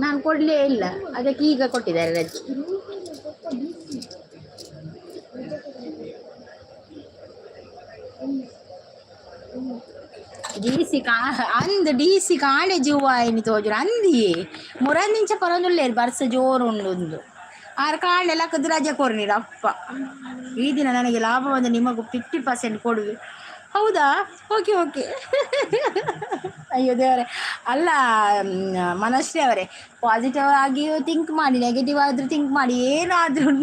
ನಾನು ಕೊಡಲೇ ಇಲ್ಲ, ಅದಕ್ಕೆ ಈಗ ಕೊಟ್ಟಿದ್ದಾರೆ ರಜೆ. ಡಿಸಿ ಕಾ ಅಂದ್ ಡಿಸಿ ಕಾಂಡೆ ಜೂವಾಯಿನಿ ತೋಜುರು ಅಂದಿಯೇ ಮುರಂದಿಂಚ ಪರೊಂದುಲ್ಲೇರು ಬರ್ಸ ಜೋರು ಉಂಡು. ಆರು ಕಾಂಡೆ ಲಕ್ಕದ ರಜೆ ಕೊರ್ನಿರ ಅಪ್ಪ. ಈ ದಿನ ನನಗೆ ಲಾಭ ಬಂದು ನಿಮಗೂ 50% ಕೊಡುವೆ. ಹೌದಾ? Okay okay. ಅಯ್ಯೋ ದೇವರೇ. ಅಲ್ಲ ಮನಶ್ರೀ ಅವರೇ, ಪಾಸಿಟಿವ್ ಆಗಿಯೂ ಥಿಂಕ್ ಮಾಡಿ, ನೆಗೆಟಿವ್ ಆದರೂ ಥಿಂಕ್ ಮಾಡಿ, ಏನಾದರೂ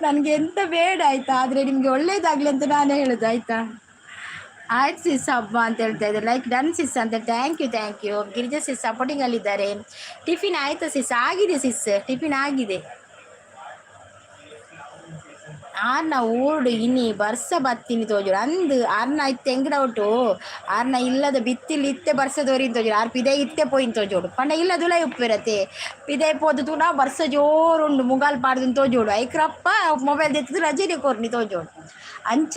ನನಗೆ ಎಂತ ಬೇಡ ಆಯಿತಾ? ಆದರೆ ನಿಮಗೆ ಒಳ್ಳೇದಾಗಲಿ ಅಂತ ನಾನು ಹೇಳೋದು, ಆಯಿತಾ? ಆಯ್ತು ಸಿಸ್, ಹಬ್ಬ ಅಂತ ಹೇಳ್ತಾ ಇದ್ದಾರೆ. ಲೈಕ್ ಡನ್ ಸಿಸ್ ಅಂತ. Thank you thank you. Girija sis ಸಪೋರ್ಟಿಂಗಲ್ಲಿದ್ದಾರೆ. Tiffin ಆಯಿತಾ ಸಿಸ್? ಆಗಿದೆ ಸಿಸ್, ಟಿಫಿನ್ ಆಗಿದೆ. ಆರ್ನ ಊರುಡು ಇನಿ ಬರ್ಸ ಬತ್ತಿನಿ ತೋಜುಡು ಅಂದ್ ಆರ್ನ ಇತ್ತೆ ಎಂಗಡ ಒಟ್ಟು ಆರ್ನ ಇಲ್ಲದ ಬಿತ್ತಿಲ್ ಇತ್ತೆ ಬರ್ಸದೋರಿನ್ ತೋಜುಡು. ಆರ್ ಪಿದೆ ಇತ್ತೆ ಪೋಯಿನ್ ತೋಜೋಡು ಪಂಡ ಇಲ್ಲ ದುಲೈ ಉಪ್ಪಿರತೆ ಪಿದೆ ಪೋದು ತೂನ ಬರ್ಸ ಜೋರುಂಡು ಮುಗಾಲ್ ಪಾಡ್ದು ತೋಜೋಡು. ಐಕ್ರಪ್ಪ ಮೊಬೈಲ್ ದೆತ್ತದು ರಜೆನೆ ಕೊರ್ನಿ ತೋಜೋಡು ಅಂಚ.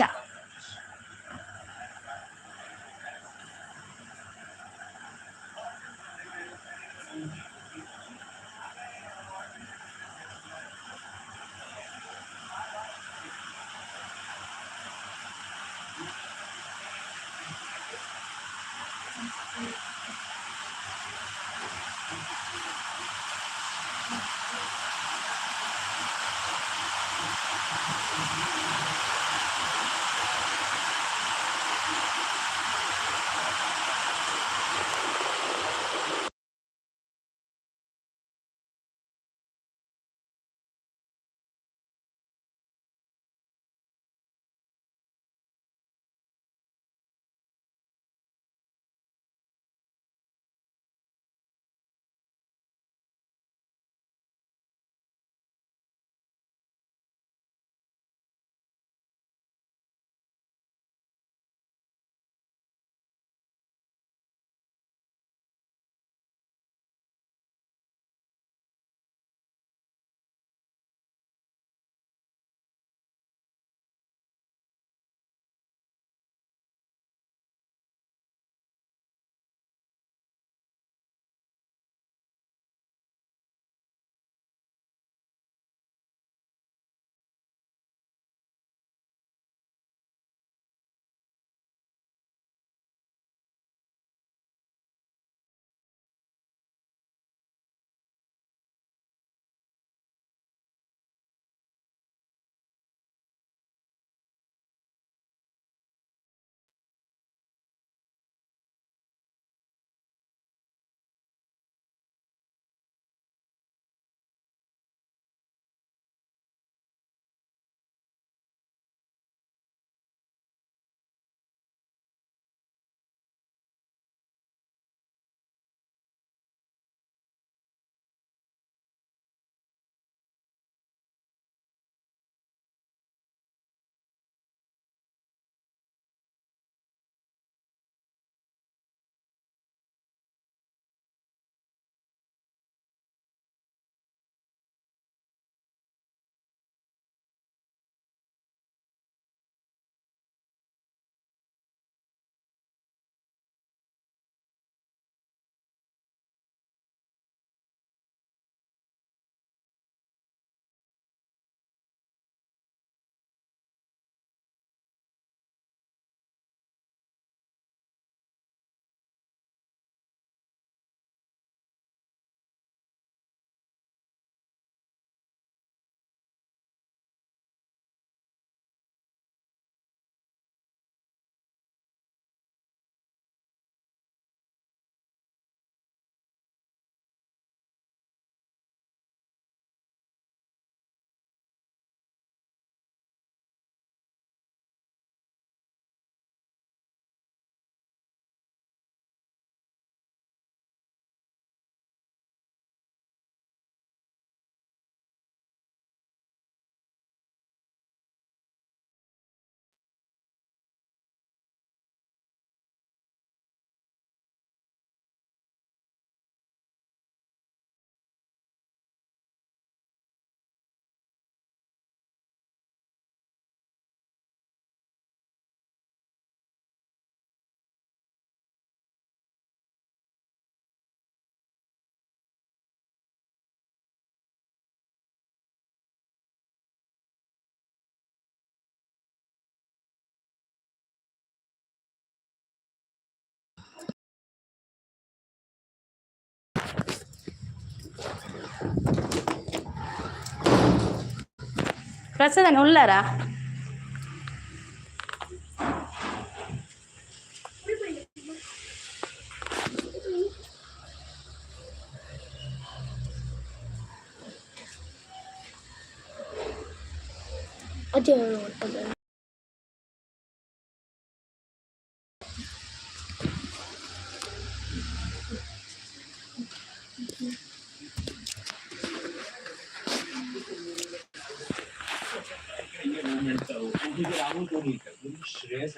ಪ್ರಸಾದನ ಉಲ್ಲಾರಾ? ಅದೇ. राहुल को नहीं कर, श्रेयस।